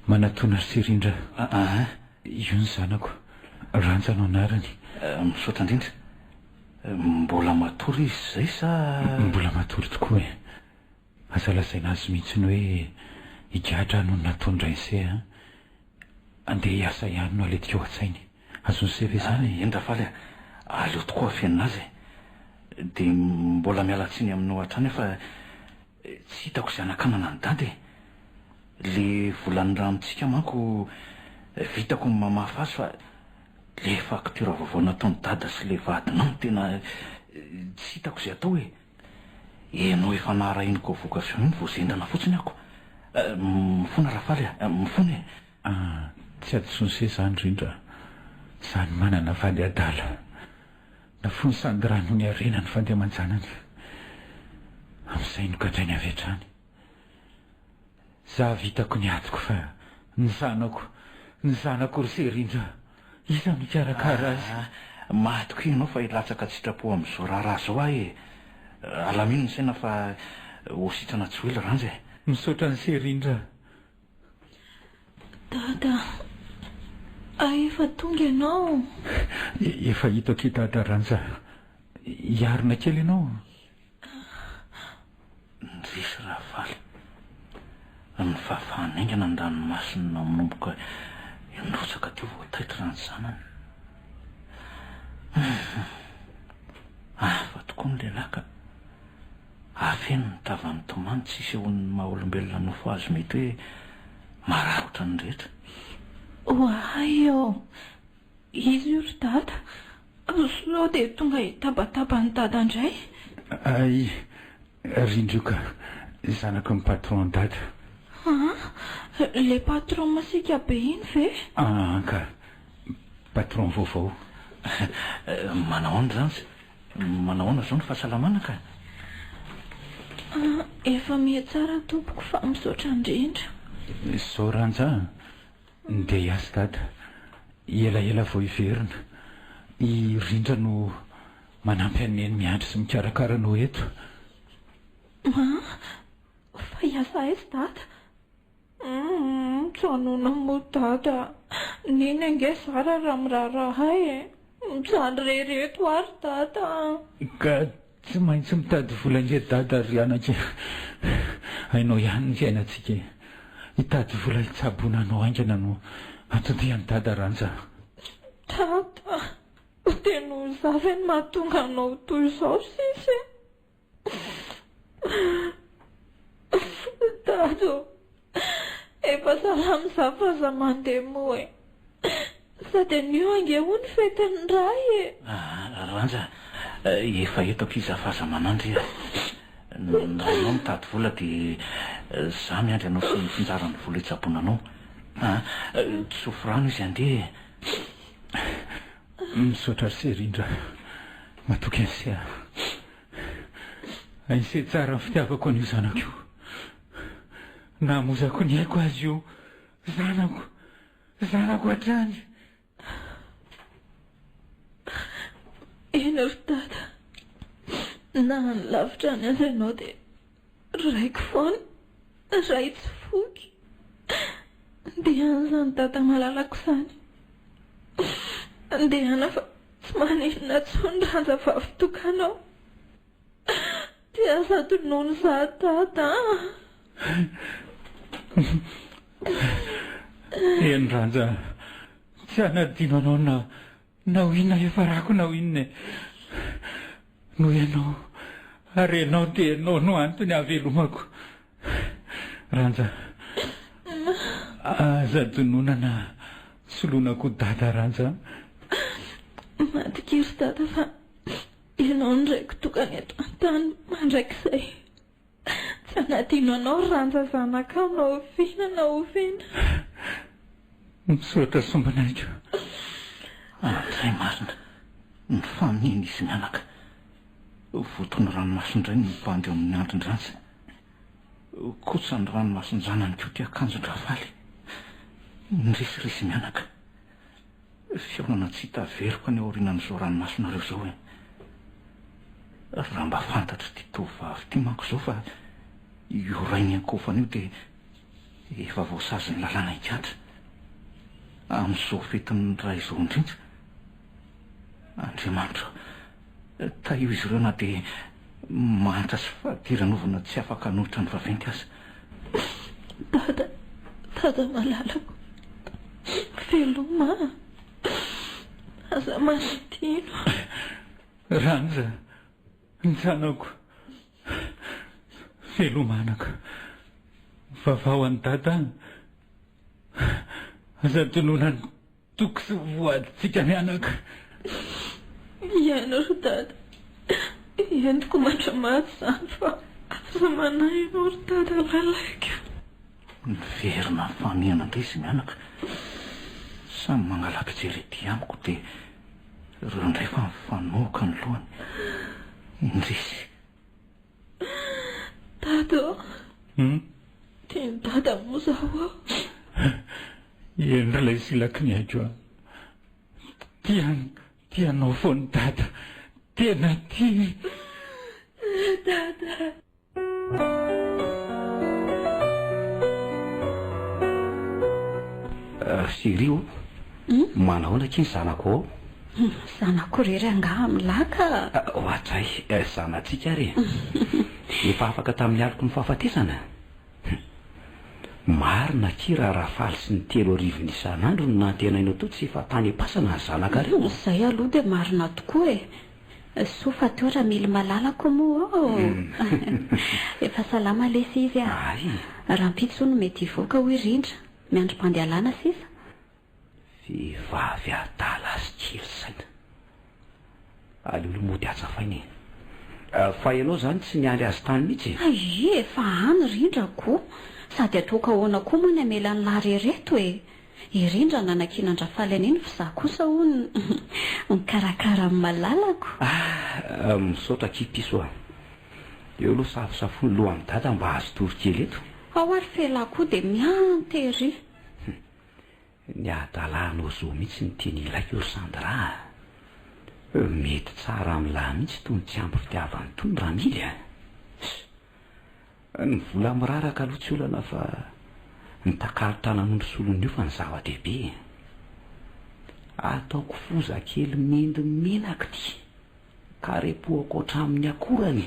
manatona ry Sirindra. Aa. Io ny zanako. Ranja no anarany. Misaotra indrindra. Mbola matory izy izay sa? Mbola matory tokoa e. Aza lazaina azy mihitsy ny hoe higadra aho noho ny nataon-dRainse a. Andeha hiasa ihany no aletika ao an-tsainy. Azon'i se ve izany e? Eny Rafaly a! Aleo tokoa afenina azy e! Dia mbola miala tsiny aminao hatrany aho fa tsy hitako izay hanakanana an'i Dada e! Le vola niramintsika manko vitako ny mamafa azy fa le facture vaovao nataon'i Dada sy le vadinao no tena tsy hitako izay atao e! Ianao efa naharay iny convocation iny vao zendana fotsiny ako. Mifona Rafaly a! Mifona e! Ah, tsy hadisoan'se zany Rindra a! Zany manana vady adala. Nafoiny Sandra noho ny harena ny vady aman-janany. Amin'izay nogadrainy avy hatrany. Za vitako ny adiko fa ny zanako, ny zanako ry se Rindra, iza no hikarakara azy? Ah, matokia ianao fa hilatsaka an-tsitrapo amin'izao raharaha izao aho e! Alamino ny saina fa ho sitrana tsy ho ela Ranja e! Misaotra an'i se Rindra. Dada a, efa tonga ianao? Efa hita akia Dada Ranja. Hiarina kely ianao? Indrisy Ravaly, ny fahafahana haingana ny ranomasiny nanomboka nirotsaka teo vao taitra ny zanany. Hum, hafa tokoa ny lehilahy ka. Afeno ny tavany tomany tsy isehoan'ny maha olombelona nofo azy mety hoe marary ohatran'ny rehetra. Oay ô! Iza io ry dada? Sao dia tonga hitabataba an'i dada indray? Hay, rindrio ka, zanaky ny patron dada. An? Ilay patron masiaka be iny ve? An ka, patron vaovao. Manao ahoana izany? Manao ahoana izao ny fahasalamana ka? Efa mihatsara tompoko fa misaotra indrindra. Izao Ranja a! Ndeha hiasa dada, elaela vao hiverina. I Rindra no manampy an'i Neny miandry sy mikarakara anao eto. An! Fa hiasa aiza dada? Humm, mijanona moa dada a! Neny ange zara raha miraharaha ahy e! Mijaly irery eto aho ry dada a! Ka tsy maintsy mitady vola ange dada ry anaka e! Hainao ihany ny fiainantsika e! Hitady vola hitsaboana anao haingana no anton-dian'i dada Ranja. Dada a! Dia noho izaho ve no mahatonga anao toy izao sisa e? Dada ô, efa salama izaho fa aza mandeha moa e. Sady anio ange hono fetin'ny ray e. Ah, Ranja, efa eto akia izaho fa aza manandry a. Ny rainao mitady vola dia izaho miandry anao sy mitsinjara ny vola hitsaboana anao. Ah, tsofy rano izy handeha e. Misaotra ry se Rindra, matoky an'i se aho. Hain'i se tsara ny fitiavako an'io zanako io. Nahamozako ny aiko azy io. Zanako, zanako hatrany. Eny ry Dada, na any lavitra any aza ianao dia raiko foana, ray tsy foky. Ndehana izany Dada malalako izany. Ndehana fa tsy maninona intsony Ranja vavy tokanao. Dia aza adinoina izaho Dada a! Eny Ranja, tsy hanadino anao na na ho inona hiafarako na ho inona e! Noho ianao, ary ianao dia ianao no antony hahavelomako. Ranja, aza adinoina na soloina koa Dada Ranja a! Matokia ry Dada fa Ianao no raiko tokana eto an-tany mandrakizay. Tsy hanadino anao Ranja zanakao na oviana na oviana. Misaotra sombinaiko. Andray marina, nifamihina izy mianaka. Voton'ny ranomaso indray ny mibandy eo amin'ny andrin-dRanja. Kotsa ny ranomason-janany koa ty akanjon-dRafaly. Nirisy mianaka. Fihaonana tsy hita veroka ny aorianan'izao ranomasonareo izao e! Raha mba fantatr'ity tovovavy ity manko izao fa io rainy iankohofana io dia efa voasazin'ny lalàna higadra. Amin'izao fetin'ny ray izao indrindra. Andriamanitra ô, tahio izy ireo na dia mahantra sy fadiranovana tsy afaka hanohitra ny vaventy aza. Dada, dada malalako, veloma a! Aza manadino. Ranja, ny zanako, veloma anaka, vavaho an'i dada, aza adinoina ny Toky sy voadintsika mianaka. Mihaino ry dada. Entiko mandra-maty izany fa aza manahy ianao ry dada lalaiko. Niverina nifamihana indray izy mianaka. Samy mangala-pijery ety amiko dia ireo indray fa mifanohoka ny lohany. Indrisy. Dada ô! Tian'i Dada moa zaho ô! Eny ry ilay silaky ny aiko a! Tia, tia anao foana Dada, tena tia! Dada! Chérie ô! Manahoana akia ny zanako ao? Zanako irery angaha amin'lah ka! Oadray, zanatsika ary e! Efa afaka tamin'ny aloky ny fahafatesana? Marina akia raha Rafaly sy ny 3000 isan'andro no nantenainao teo tsy efa tany am-pasana ny zanakareo? Izay aloha dia marina tokoa e! Soa fa teo Ramily malalako moa ô! Efa salama lesy izy a! Rahampitso hono mety hivoaka hoy Rindra, miandry bandy alana sisa. Vehivavy adala sy kely saina. Aleo aloha mody hatsafaina e. Fa ianao izany tsy niandry azy tany mihitsy e? Hay, efa any Rindra ko! Sady ataoko ahoana koa moa ny hamela an'lah re reto e! I Rindra nanakinan-dRafaly an'iny fa za kosa hono mikarakara ny malalako. Ah! Misaotra akia piso a! Eo aloha safosafoy ny lohan'i dada mba azo tory kely eto. Ao ary f'elah koa dia mihantra ery. Ny adalanao zao mihitsy no tena ilaiko ry Sandra a! Mety tsara amin'lah mihitsy itony tsy ampy fitiavana itony Ramily a! Ny vola miraraka aloha tsy olana fa ny takalo tanan'ondry solon'ny hofa no zava-dehibe e! Ataoko foza kely mendy menaka ity ka repohako hatramin'ny akorany!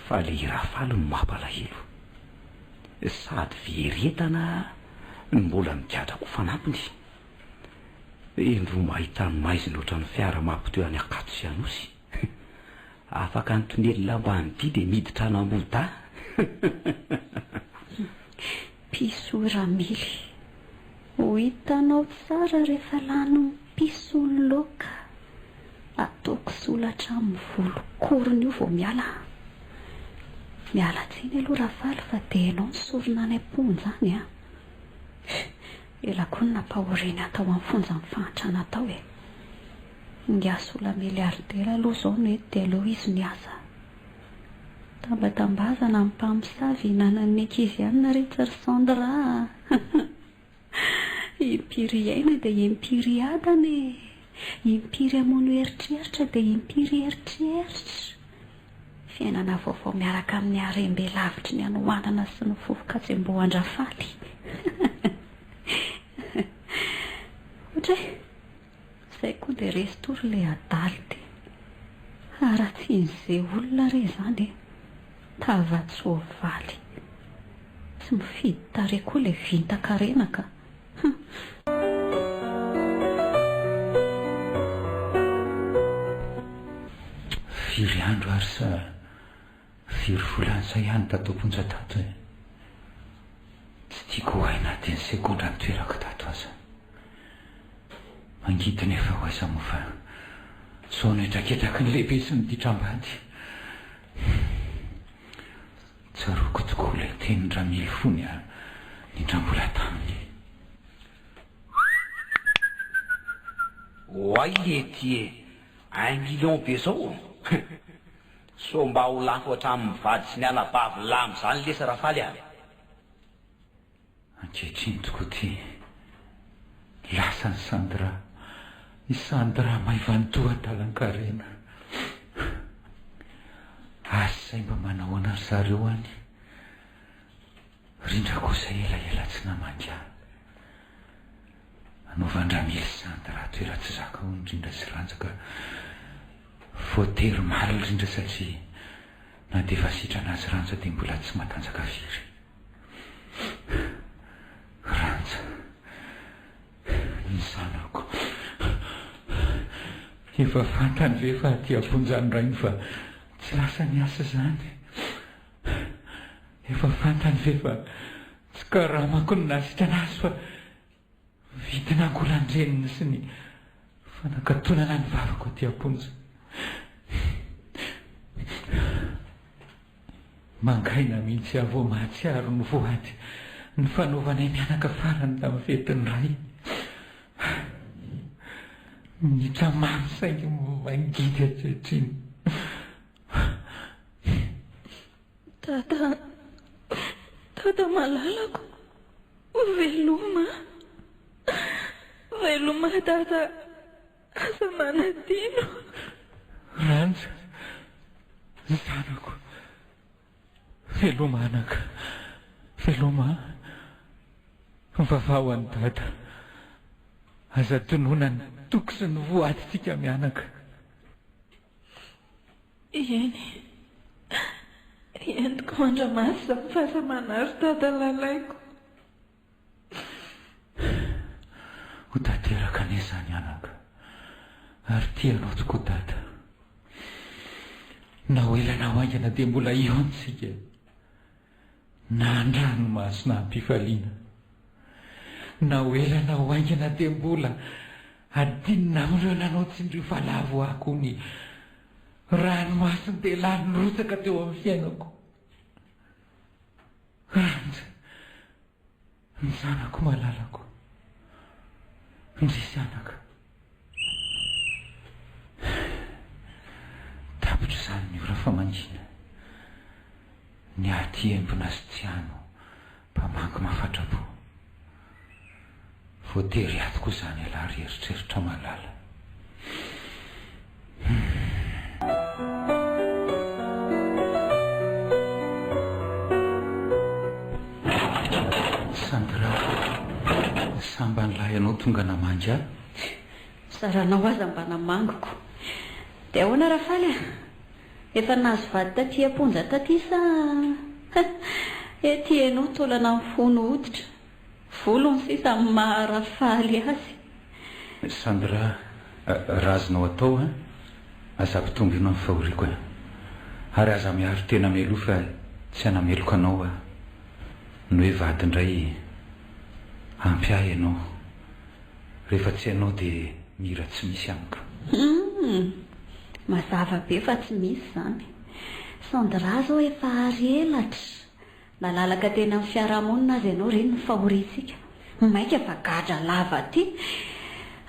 Fa le i Rafaly no mampalahelo. Sady very entana no mbola migadra koa fanampiny. Indroa mahita ny maizina ohatran'ny fiara mampitohy any Ankatso sy Anosy. Afaka ny tonelina Ambanidia dia miditra an'Ambohidahy. Piso Ramily. Ho hitanao tsara rehefa lany mipiso ny laoka. Ataoko sola hatramin'ny volon-korona io vao miala an! Miala tsiny aloha Rafaly fa dia ianao no sorona any am-ponja any an! Ela koa no nampahoriany ahy tao amin'ny fonjan'ny fahantrana tao e! Ingahy sola miliaridera aloha izao no eto dia aleo izy miasa. Tambatambazana ny mpamosavy hihinanan'ny ankizy hanina re tsy ry Sandra a! Impiry hiaina dia impiry hiadana e! Impiry hamono eritreritra dia impiry hieritreritra! Fiainana vaovao miaraka amin'ny harem-be lavitry ny hanoanana sy ny vovo-katsembohan-dRafaly. Ohatra e! Zay koa dia resy tory ilay adala ity. Haratsian'ze olona re izany e! Tava-tsoavaly. Tsy mifidy tarehy koa ilay vintan-karena ka. Hum. Firy andro ary sa firy volana izay aho no tato am-ponja tato e? Tsy tiako ho hay na dia ny segondra nitoerako tato aza. Mangidy nefa ho aiza moa fa izao no hetraketraky ny lehibe sy ny ditram-bady. Tsaroako tokoa ilay tenin-dRamily fony aho nindram-bola taminy. Oay lety e! Un million be zao? Sao mba ho lafo hatramin'ny vady sy ny anabavy lahy amin'izany lesy Rafaly a! Ankehitriny tokoa ity lasan'i Sandra, i Sandra maivan-doha adalan-karena. Asa izay mba manahoana ry zareo any. Rindra kosa elaela tsy namangy ahy. Anaovan-dRamily Sandra toeran-tsy zaka hono Rindra sy Ranja ka voatery omaly Rindra satria na dia efa sitrana azy Ranja dia mbola tsy matanjaka firy. Ranja, ny zanako. Efa fantany ve fa aty am-ponja ny rainy fa tsy lasa niasa izany? Efa fantany ve fa tsy karamako no nahasitrana azy fa vidina angolan-dreniny sy ny fanakatonana ny vavako aty am-ponja? Mangaina mihitsy aho vao mahatsiaro ny voady nifanaovanay mianaka farany tamin'ny fetin'ny ray. Minitra mamy saingy mangidy ankehitriny. Dada, Dada malalako, veloma, veloma Dada, aza manadino. Ranja, zanako, veloma anaka, veloma a, mivavaha ho an'i Dada, aza adinoina ny toky sy ny voadintsika mianaka. Eny, entiko mandra-maty izany fa aza manary Dada lalaiko. Ho tanteraka anie izany anaka, ary tia anao tokoa Dada. Na ho ela na ho haingana dia mbola hihaona isika e. Na an-dranomaso na am-pifaliana. Na ho ela na ho haingana dia mbola hadinina amin'ireo nanao tsindrio fa lavo ahy koa ny ranomason-dehilahy nirotsaka teo amin'ny fiainako. Ranja, ny zanako malalako. Indrisy anaka. Tapitra izany ny ora famangiana. Ny aty embona sy tsiano mpamangy mafatra-po. Voatery hiato koa izany ialahy ry eritreritra malala. Sandra, sambany lahy ianao tonga namangy ahy. Zaranao aza mba namangiko. Dia ahoana Rafaly a? Efa nahazo vady taty am-ponja taty sa ety ianao taolana mifono hoditra? Volony sisa no maha Rafaly azy. Sandra, raha azonao atao an, aza ampitombina ny fahoriako e. Ary aza miaro tena mialoha fa tsy hanameloka anao aho. Ny hoe vady indray, ampy ahy ianao. Rehefa tsy ianao dia mira tsy misy amiko. Humm! Mazava be fa tsy misy izany. Sandra zao efa ary elatra. Nalalaka teny amin'ny fiarahamonina aza ianao reny ny fahoriantsika. Maika fa gadra lava aty.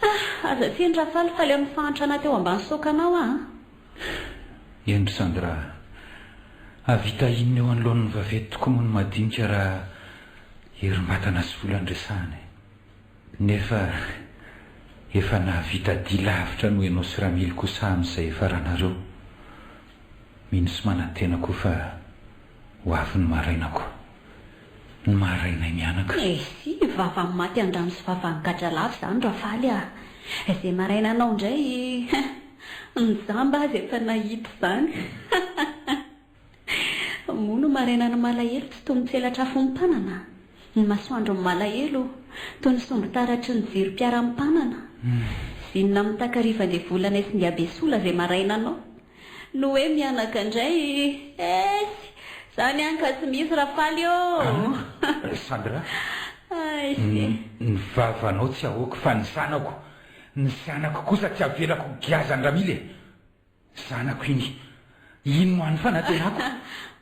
Ah! Aza tsiny Rafaly fa leo ny fahantrana teo ambany saokanao aho an! Eny ry Sandra a! Hahavita inona eo anoloan'ny vaventy tokoa moa ny madinika raha herim-batana sy vola no resahana e. Nefa efa nahavita dia lavitra noho ianao sy Ramily kosa aho amin'izay hiafaranareo. Mino sy manantena koa fa ho avy ny marainako. Ny marainay mianaka. Esy, vavan'ny maty an-drano sy vavan'ny gadralava izany Rafaly a! Izay marainanao indray hein! Ny jamba aza efa nahita izany. Moa no marainan'ny malahelo tsy toy ny tselatra afom-panana? Ny masoandron'ny malahelo toy ny sombin-taratry ny jirom-piaram-panana? Zinona amin'ny takarivan-devolanay sy Ingabesola izay marainanao? No hoe mianaka indray esy! Zany an ka tsy misy Rafaly ô! An! Sandra, ny vavanao tsy ahoako fa ny zanako, ny zanako kosa tsy avelako giazan-dRamily e! Zanako iny, iny no hany fanantenako.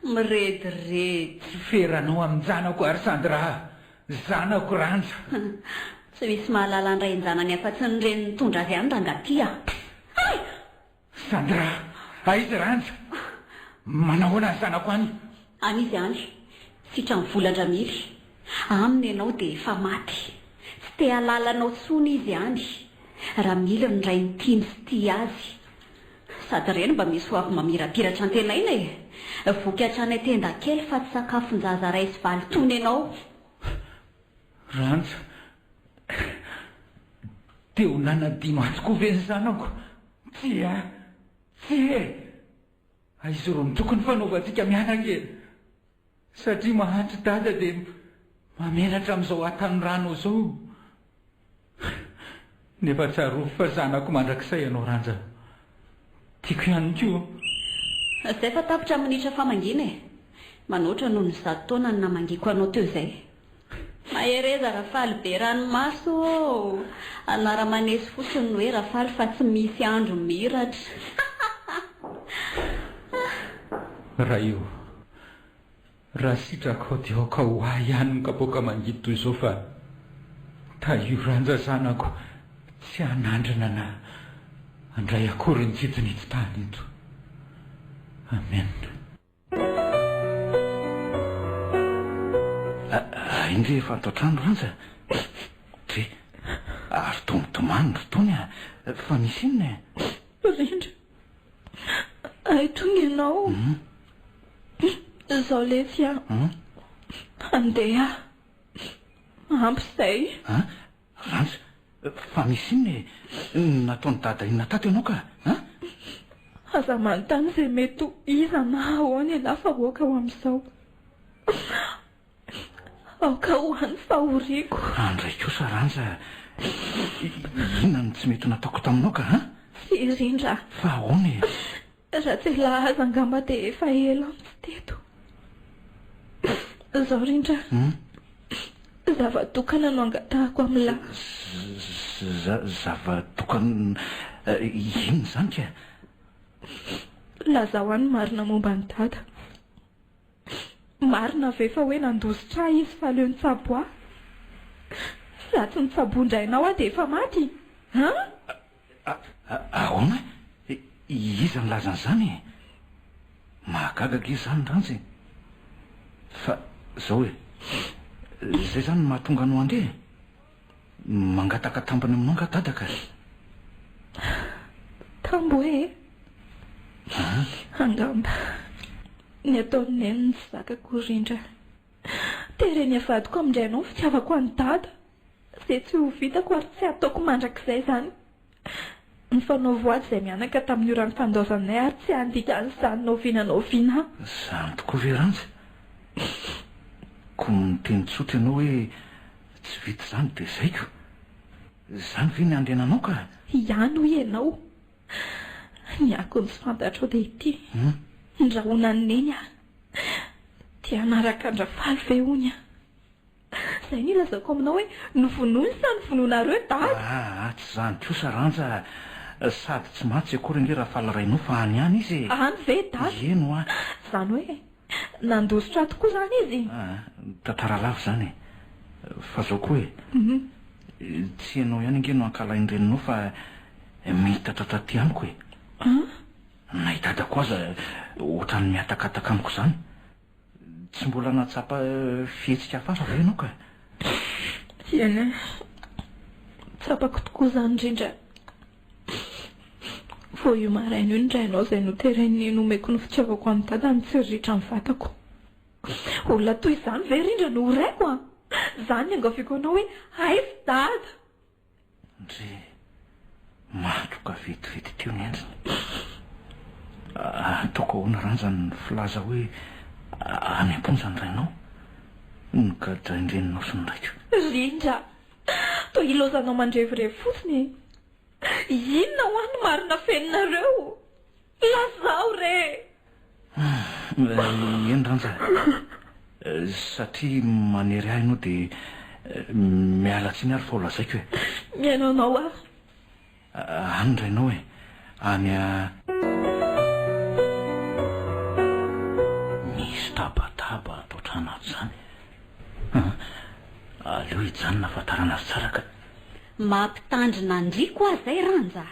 Mirediredy. Tsy feranao amin-janako ary Sandra a! Zanako Ranja. Tsy misy mahalala ny rain-janany afa-tsy ny reny nitondra azy ihany rangahy ty a! Hay! Sandra, aiza Ranja? Manahoana ny zanako any? Any izy any, sitran'ny volan-dRamily. Aminy ianao dia efa maty. Tsy te hahalala anao intsony izy any. Ramily no rainy tiany sy tia azy. Sady ireny mba misy ho avy mamirapiratra antenaina e! Voky hatrany an-tenda kely fa tsy sakafon-jaza ray sy valy tony ianao. Ranja, Te ho nanadino ahy tokoa ve ny zanako? Tsia! Tsia e! Aiza ro ny tokony fanaovantsika mianaka e! Satria mahantra i Dada dia mamenatra amin'izao hatanorana izao. Nefa tsarovy fa zanako mandrakizay ianao Ranja. Tiako ihany koa. Zay fa tapitra minitra famangiana e! Manoatra noho ny zato taona ny namangiako anao teo izay. Mahereza Rafaly be ranomaso ô! Anara-maneso fotsiny ny hoe Rafaly fa tsy misy andro miratra. Ray ô! Raha sitrakao dia aoka ho ahy ihany ny kapoaka mangidy toy izao fa tahio Ranja zanako tsy hanandrana na handray akory ny jidin'ito tany ito. Amen. Indry efa ato an-trano Ranja. Dre, ary toa mitomany ry Tony a! Fa misy inona e? Rindra, hay tonga ianao. Izao letsy a! Handeha aho. Ampy izay. An? Ranja, fa misy inona e? Nataon'i Dada inona tato ianao ka? An? Aza manontany izay mety ho iza na ahoana ialahy fa aoka ho amin'izao. Aoka ho any fahoriako. Andray kosa Ranja, inona no tsy mety ho nataoko taminao ka? An? Tsy rindra. Fa ahoana e? Raha tsy elah aza angamba dia efa ela aho no tsy teto. Izao rindra, zava-tokana no angatahako amin'lah. Zava-tokana inona izany ka? Lazao ahy ny marina momba an'i Dada. Marina ve fa hoe nandositra ahy izy fa aleo nitsabo ahy? Raha tsy nitsaboan-drainao aho dia efa maty? An? Ahoana? Iza nilaza an'izany e? Mahagaga ange izany Ranja e! Fa izao e, izay izany no mahatonga anao handeha e? Mangataka tambiny aminao angaha Dada ka? Tambo e! Angamba ny ataon'i Neny no tsy zakako rindra. Tereny avadiko amin-drainao ny fitiavako an'i Dada. Izay tsy ho vitako ary tsy hataoko mandrakizay izany. Nifanao voady izahay mianaka tamin'ny ora nifandaozanay ary tsy handika an'izany na oviana na oviana aho. Izany tokoa ve Ranja? Koa miteny tsotra ianao hoe tsy vita izany dia izay ko. Izany ve ny andehananao ka? Ihany hoy ianao. Ny akony tsy fantatrao dia ity. Ndrahonan'i Neny aho. Te hanaraka an-dRafaly ve hono aho? Zay no ilazako aminao hoe novonoiny sa novonoinareo dada? Aa tsy zany kosa Ranja a! Sady tsy maty tsy akory ange Rafaly rainao fa any ihany izy e! Any ve dada? Eny hoa! Zany hoe nandositra tokoa zany izy? Aa tantara lava izany e! Fa zao koa e! Tsy ianao ihany ange no ankahalain'ny reninao fa miitatra taty amiko e! An? Na i dadako aza ohatran'ny mihatakataka amiko izany. Tsy mbola nahatsapa fihetsika hafahafa ve ianao ka? Eny e, tsapako tokoa izany indrindra. Vao io maraina io ny rainao izay noteren'i Neny homeko ny fitiavako an'i Dada nitsiriritra ny vatako. Olona toy izany ve rindra no ho raiko an? Izany no iangaviako anao hoe aiza Dada? Ndry, matroka vetivety teo ny endriny. Ataoko ahoana Ranja ny filaza hoe any am-ponja ny rainao? Nogadrain-dreninao sy ny raiko. Rindra, toa ilaozanao mandrevirevy fotsiny e! Inona hoa no marina fenonareo? Lazao re! Eny Ranja, satria manery ahy ianao dia miala tsiny ary fa ho lazaiko e. Mihaino anao aho. Any ny rainao e, any a. Misy tabataba ato an-trano ato izany. Aleo hijanona hahafantarana azy tsara ka. Mampitandrina an-dry ko aho izay Ranja.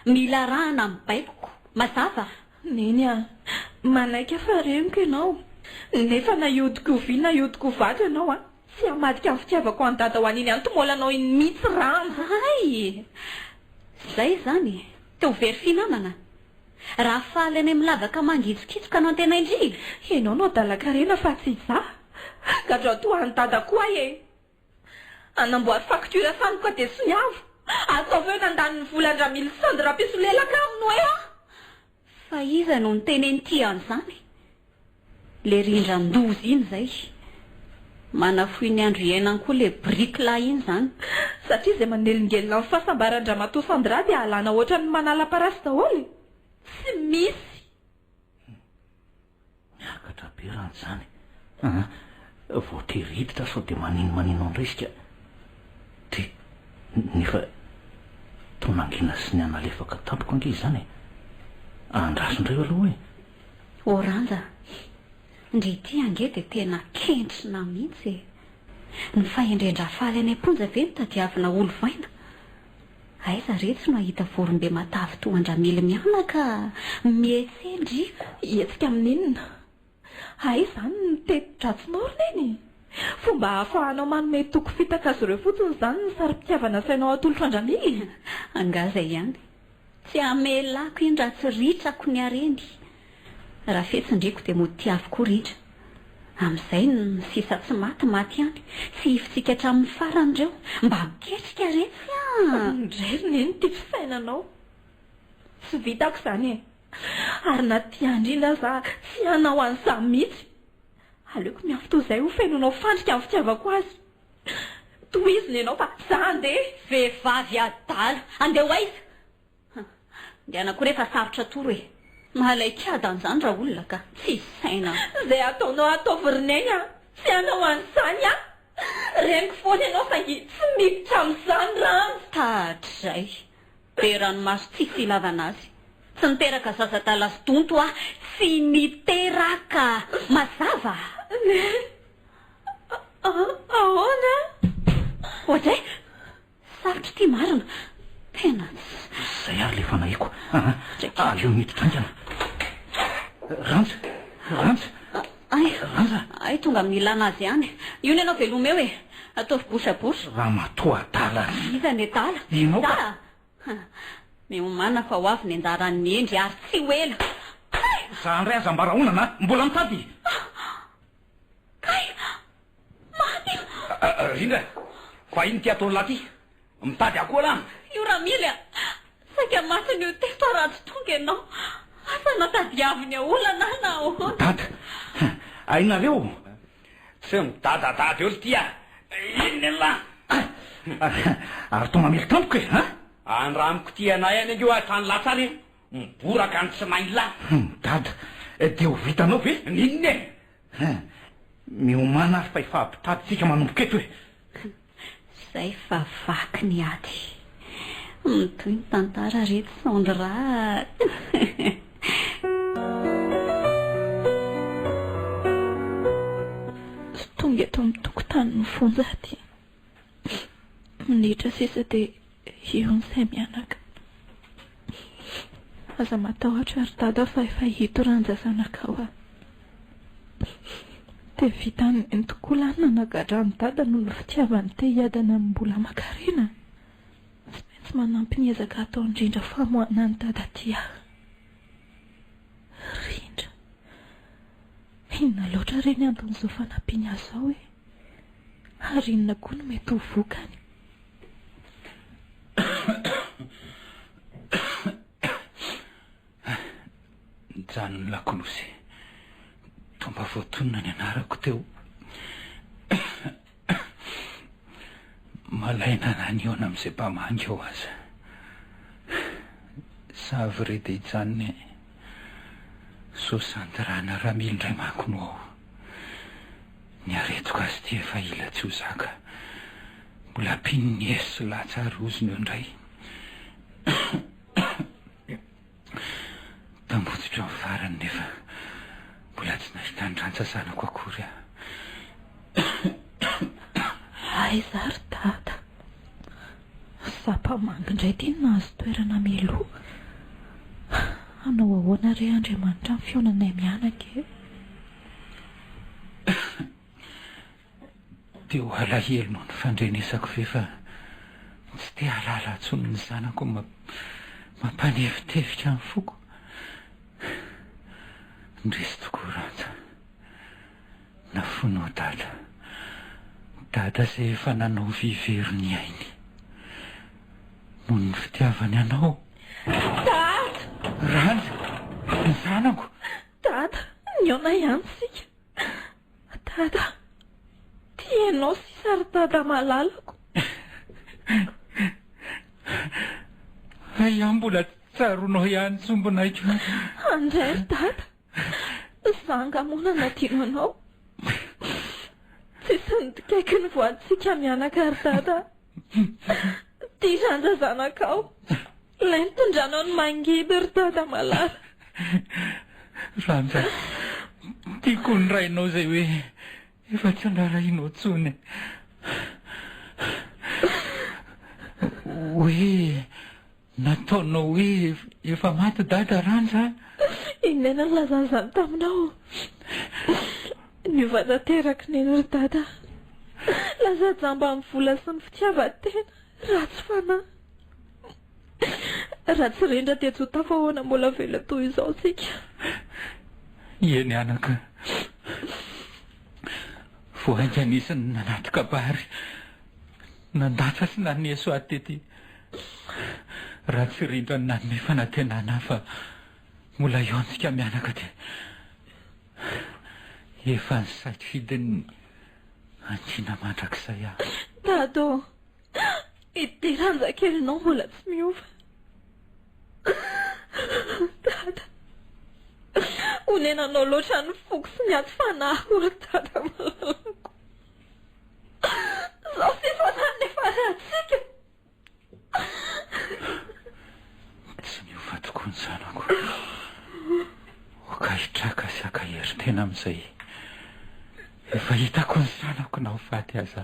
Mila arahana ny baikoko. Mazava? Neny a! Manaiky aho fa reniko ianao. Nefa na hiodiko ho vy na hiodiko ho vato ianao a! Tsy hamadika ny fitiavako an'i Dada ho an'iny antomolanao iny mihitsy Ranja. Hay! Zay izany? Te ho very fihinanana? Raha faly any amin'ny lavaka mangitsokitsoka no antenain-dry? Ianao no adalan-karena fa tsy izaho. Gadrao toa an'i Dada koa aho e! Anamboary facture sandoka dia soniavo. Ataovy hoe nandany ny volan-dRamily Sandy Rapisolelaka aminy hoe ah! Fa iza no nitenen'ity an'izany? Le rindran-doza iny izay. Manafohy ny andro iainany koa le biriky lahy iny izany. Satria izay manelingelina ny fahasambaran-dRamatoa Sandra dia alana ohatran'ny manala parasy daholo e! Tsy misy! Miakatra be raha izany an! Voatery hiditra sao dia maninomanino indray isika. Dia nefa toa nangina sy nihanalefaka tampoka ange izany e! Andraso indray aloha e! O Ranja, ndry ity ange dia tena kentrina mihitsy e! Ny fahendren-dRafaly any am-ponja ve no tadiavina holovaina? Aiza retsy no hahita vorombe matavy toa an-dRamily mianaka? Mihetse ndry! Hihetsika amin'inona? Hay izany ny teti-dratsinao ry Neny? Fomba ahafahanao manome toky fitaka azy ireo fotsiny izany ny sarim-pitiavana asainao atolotro an-dRamily? Angaha izay ihany? Tsy hamelako iny raha tsy ritrako ny hareny. Raha fetsy ndriko dia mody tiavo koa rindra. Amin'izay ny sisa tsy maty, maty ihany. Tsy hifintsika hatramin'ny farany ireo. Mba miketrika retsy an! Indray ry Neny ity fisainanao. Tsy vitako izany e! Ary na tia indrindra aza aho, tsy hanao an'izany mihitsy. Aleoko miafy toy izay ho fenoinao fandrika ny fitiavako azy. Tohizo ny anao fa za handeha! Vehivavy adala! Handeha ho aiza? Ndehana koa rehefa sarotra atoro e! Mahalaikiadana izany raolona ka! Tsisy saina! Izay ataonao ataovy ry Neny a! Tsy hanao an'izany aho! Reniko foana ianao saingy tsy miditra amin'izany Randja! Tahatrizay! Be ranomaso tsisy ilavana azy! Tsy niteraka zaza adala sy donto aho! Tsy niteraka! Mazava? Neny! Ahoana? Oadray! Sarotra ity marina. Tena tsy. Izay ary ilay fanahiako aa. Aleo miditra haingana. Ranja! Ranja! Ay! Ranja! Ay tonga amin'ny ilana azy ihany. Io ny anao veloma eo e. Ataovy bosabosa. Ramatoa adala. Iza ny adala? Ianao ka. Za? Miomàna fa ho avy ny anjaran'ny hendry ary tsy ho ela. Hay! Za indray aza mba rahonana a! Mbola mitady. Kay! Maty io! Rindra, fa inona ity ataon'lah ty? Mitady akoho lah? Io Ramily a! Saika matin'io teto aho raha tsy tonga ianao. Asa na tadiaviny olana aho na ahoana. Dada! Hainareo? Tsy midadadada eo lty a! Inona elah? Ary toa mamely tampoka e! An? Andramiko ty anay any ange hoa hatrany latsany e! Miboraka ny tsinain'lah! Dada, dia ho vitanao ve? N'inona e? Hein! Miomàna ary fa hifampitady tsika manomboka eto e! Zay fa vaky ny ady. Mitohy ny tantara ry Sandra a! Tonga eto amin'ny tokotanin'ny fonja aty. Minitra sisa dia eo ny sahy mianaka. Aza matahotra ry Dada fa efa hito Ranja zanakao aho. Dia vitan'i Neny tokoa lahy ny nanagadra an'i Dada noho ny fitiavany te hiadana amin'ny mbola aman-karena. Tsy maintsy manampy ny ezaka ataon'i Rindra famoahana an'i Dada aty aho. Rindra. Inona loatra re ny anton'izao fanampiany azy izao e? Ary inona koa no mety ho vokany? Nijanona ny lakolosy. Toa mba voatonona ny anarako teo. Malaina na nihaona amin'izay mpamangy ao aza. Za vrai dia hijanona e. Sosantirana Ramily indray manko no ao. Ny aretiko azy ity efa ila tsy ho zaka. Mbola ampiany ny eso sy latsa ary ozona eo indray. Tambotsitra ny farany nefa mbola tsy nahita ny rantsa zanako akory aho. Aiza ary dada? Zapa-mangy indray ity no nahazo toerana mialoha. Hanao ahoana re Andriamanitra ny fihaonanay mianaka e? Te ho alahelo noho ny fandrenesako ve fa tsy te hahalala intsony ny zanako mampanevitevika ny foko? Indrisy tokoa Ranja. Nafoinao Dada. Dada izay efa nanao vy very ny ainy. Noho ny fitiavany anao. Dada! Ranja! Ny zanako! Dada, nihaona ihany isika. Dada, tia anao sisa ry Dada malalako. Hay aho mbola tsaroanao ihany sombinaiko. Andray ry Dada, za angaha moa nanadino anao? Tsisy nodikaiko ny voadintsika mianaka ry Dada. Tia Randra zanakao. Ilay nitondranao ny mangidy ry Dada malala. Randra, tiako ny rainao izay hoe efa tsy andrarahinao intsony. Hoe nataonao hoe efa maty Dada Randra a? I Neny nilaza an'izany taminao. Niova tanteraka i Neny ry Dada. Lasa jamba amin'ny vola sy ny fitiavan-tena. Ratsy fanahy. Raha tsy rindra dia tsy ho tafahoana mbola velona toy izao isika. Eny anaka. Vao haingana izy no nanaty kabary. Nandatsa sy naneso ahy tety. Raha tsy rindra no nanome fanantenana ahy fa mbola hihaontsika mianaka dia efa nisafidy ny hangina mandrakizay aho. Dada ô! Ity ranjakelinao mbola tsy miova. Dada, onenanao loatra ny foko sy ny aty fanahiko ry Dada malalako. Izao sisa zany ny farantsika. Tsy miova tokoa ny zanako. Oka hitraka sy haka hery tena amin'izay efa hitako ny zanako na ho faty aza.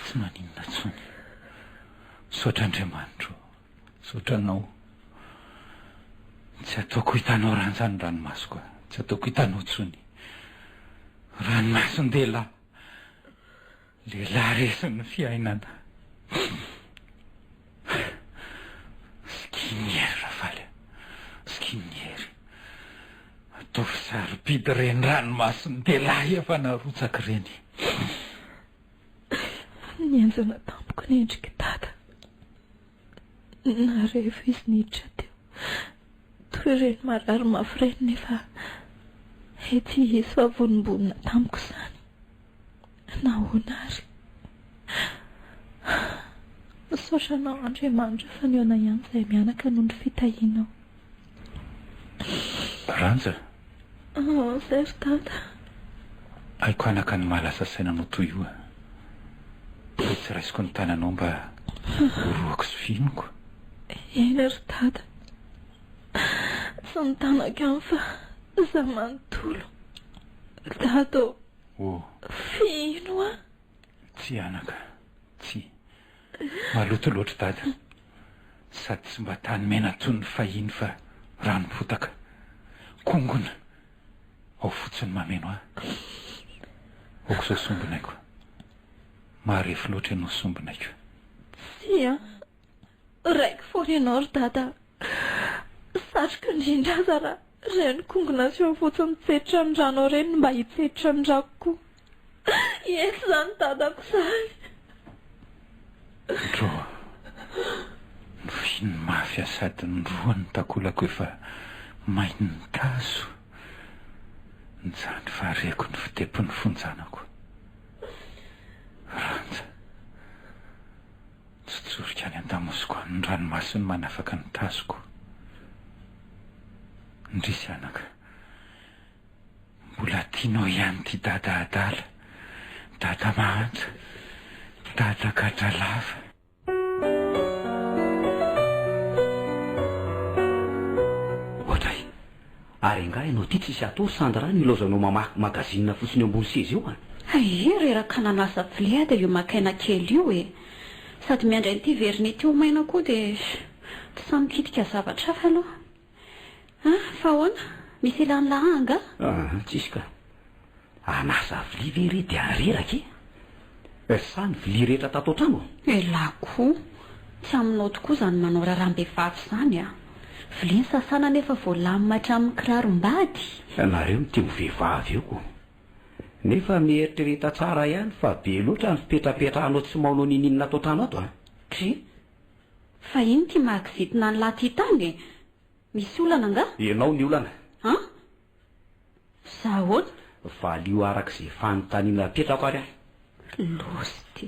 Tsy maninona intsony. Misaotra Andriamanitra o. Misaotra anao. Tsy ataoko hitanao ranja ny ranomasoko. Tsy ataoko hitanao intsony. Ranomason-dehilahy. Lehilahy resin'ny fiainana. Sikino hery Rafaly a. Sikino hery. Ataovy sarobidy ireny ranomason-dehilahy efa narotsaka ireny. Nihenjana tampoka ny endrik'i Dada. Narefo izy niditra teo. Toy ireny marary mafy ireny nefa ety izy fa vonombonona tamiko izany. Nahoana ary? Misaotra anao Andriamanitra fa nihaona ihany izahay mianaka noho ny fitahianao. Ranja. Oh, zay ry dada. Haiko anaka ny maha lasa saina anao toy io a. Dia tsy raisiko ny tananao mba horohako sy fihiniko. Eny ry dada. Tsy ny tanako ihany fa za manontolo. Dada ô. Oh. Fihino aho. Tsia anaka, tsia. Maloto loatra dada. Sady tsy mba tany mena toy ny fahiny fa ranom-potaka. Kongona. Ao fotsiny mameno ahy. Aok'izao sombinaiko. Marefo loatra ianao sombinaiko. Tsia. Raiko foana ianao ry dada a. Satriko indrindra aza raha ireny kongona sy eo fotsiny mitsetra ny ranao ireny no mba hitsetra ny rako koa. Etsy izany dadako izany. Ndrô. Nofihininy mafy aho sady norohany ny takolako efa main'ny tazo. Nijaly fa reko ny fitepon'ny fon-janako. Ranja. Tsotsorika any an-damosiko any ny ranomasony manafaka ny tazoko. Indrisy anaka. Mbola tianao ihany ity dada adala, dada mahantra, dada gadralava. Oadray! Ary angaha ianao ity tsisy atao ry Sandra no ilaozanao mamaky magazine fotsiny eo ambony seza eo an? Hay, reraka nanasa vilia dia io maka aina kely io e! Sady miandry an'ity vernis ity ho maina koa dia tsy sahy mikitika zavatra hafa aloha. Ah, fa ahoana? Misy ilan'lah angaha? Ah, tsisy ka. Hanasa vilia ve re dia reraka e? Sa ny vilia rehetra tato an-trano? Elah koa! Tsy aminao tokoa izany manao raharaham-behivavy izany a! Vilia ny sasana nefa voalamina hatramin'ny kirarom-bady! Nareo no te ho vehivavy eo ko! Nefa mieritrereta tsara ihany fa be loatra ny fipetrapetrahanao tsy maonao ninininona ato an-trano ato a! Dry! Fa ino ity mahakizitina an'lah ty tany e? Misy olana angaha? Ianao ny olana. An? Za ahoana? Valio araka izay fanontaniana apetrako ary aho. Loza ity.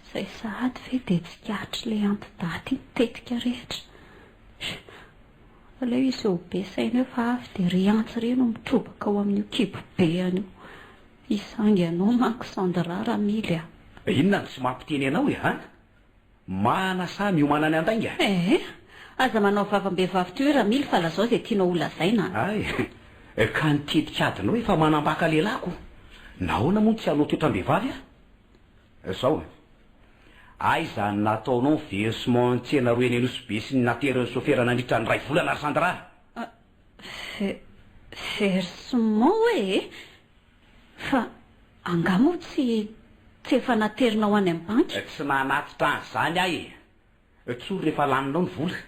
Izay sahady ve dia tsikaritr'ilay anti-daty iny tetika rehetra. Aleo hiseho be saina eo fa avy dia ry antsy ry no mitrobaka ao amin'io kibo be any io. Hisangy anao manko Sandra Ramily a. Inona no tsy mampiteny anao e, an? Mana sa miomana ny handainga? Eh! Aza manao vavam-behivavy toy io Ramily fa lazao izay tianao ho lazaina a! Hay! Ka ny tetik'adinao efa manambaka lehilahy ko! Nahoana moa no tsy hanao toetram-behivavy aho? Zao e! Aiza ny nataonao ny versement ny tsena roa eny Anosibe sy ny naterin'ny sofera nandritra ny iray volana ry Sandra? Ve, versement hoe e? Fa angaha moa tsy tsy efa naterinao any amin'ny banky? Tsy nanatitra an'izany aho e! Tsory rehefa laninao ny vola.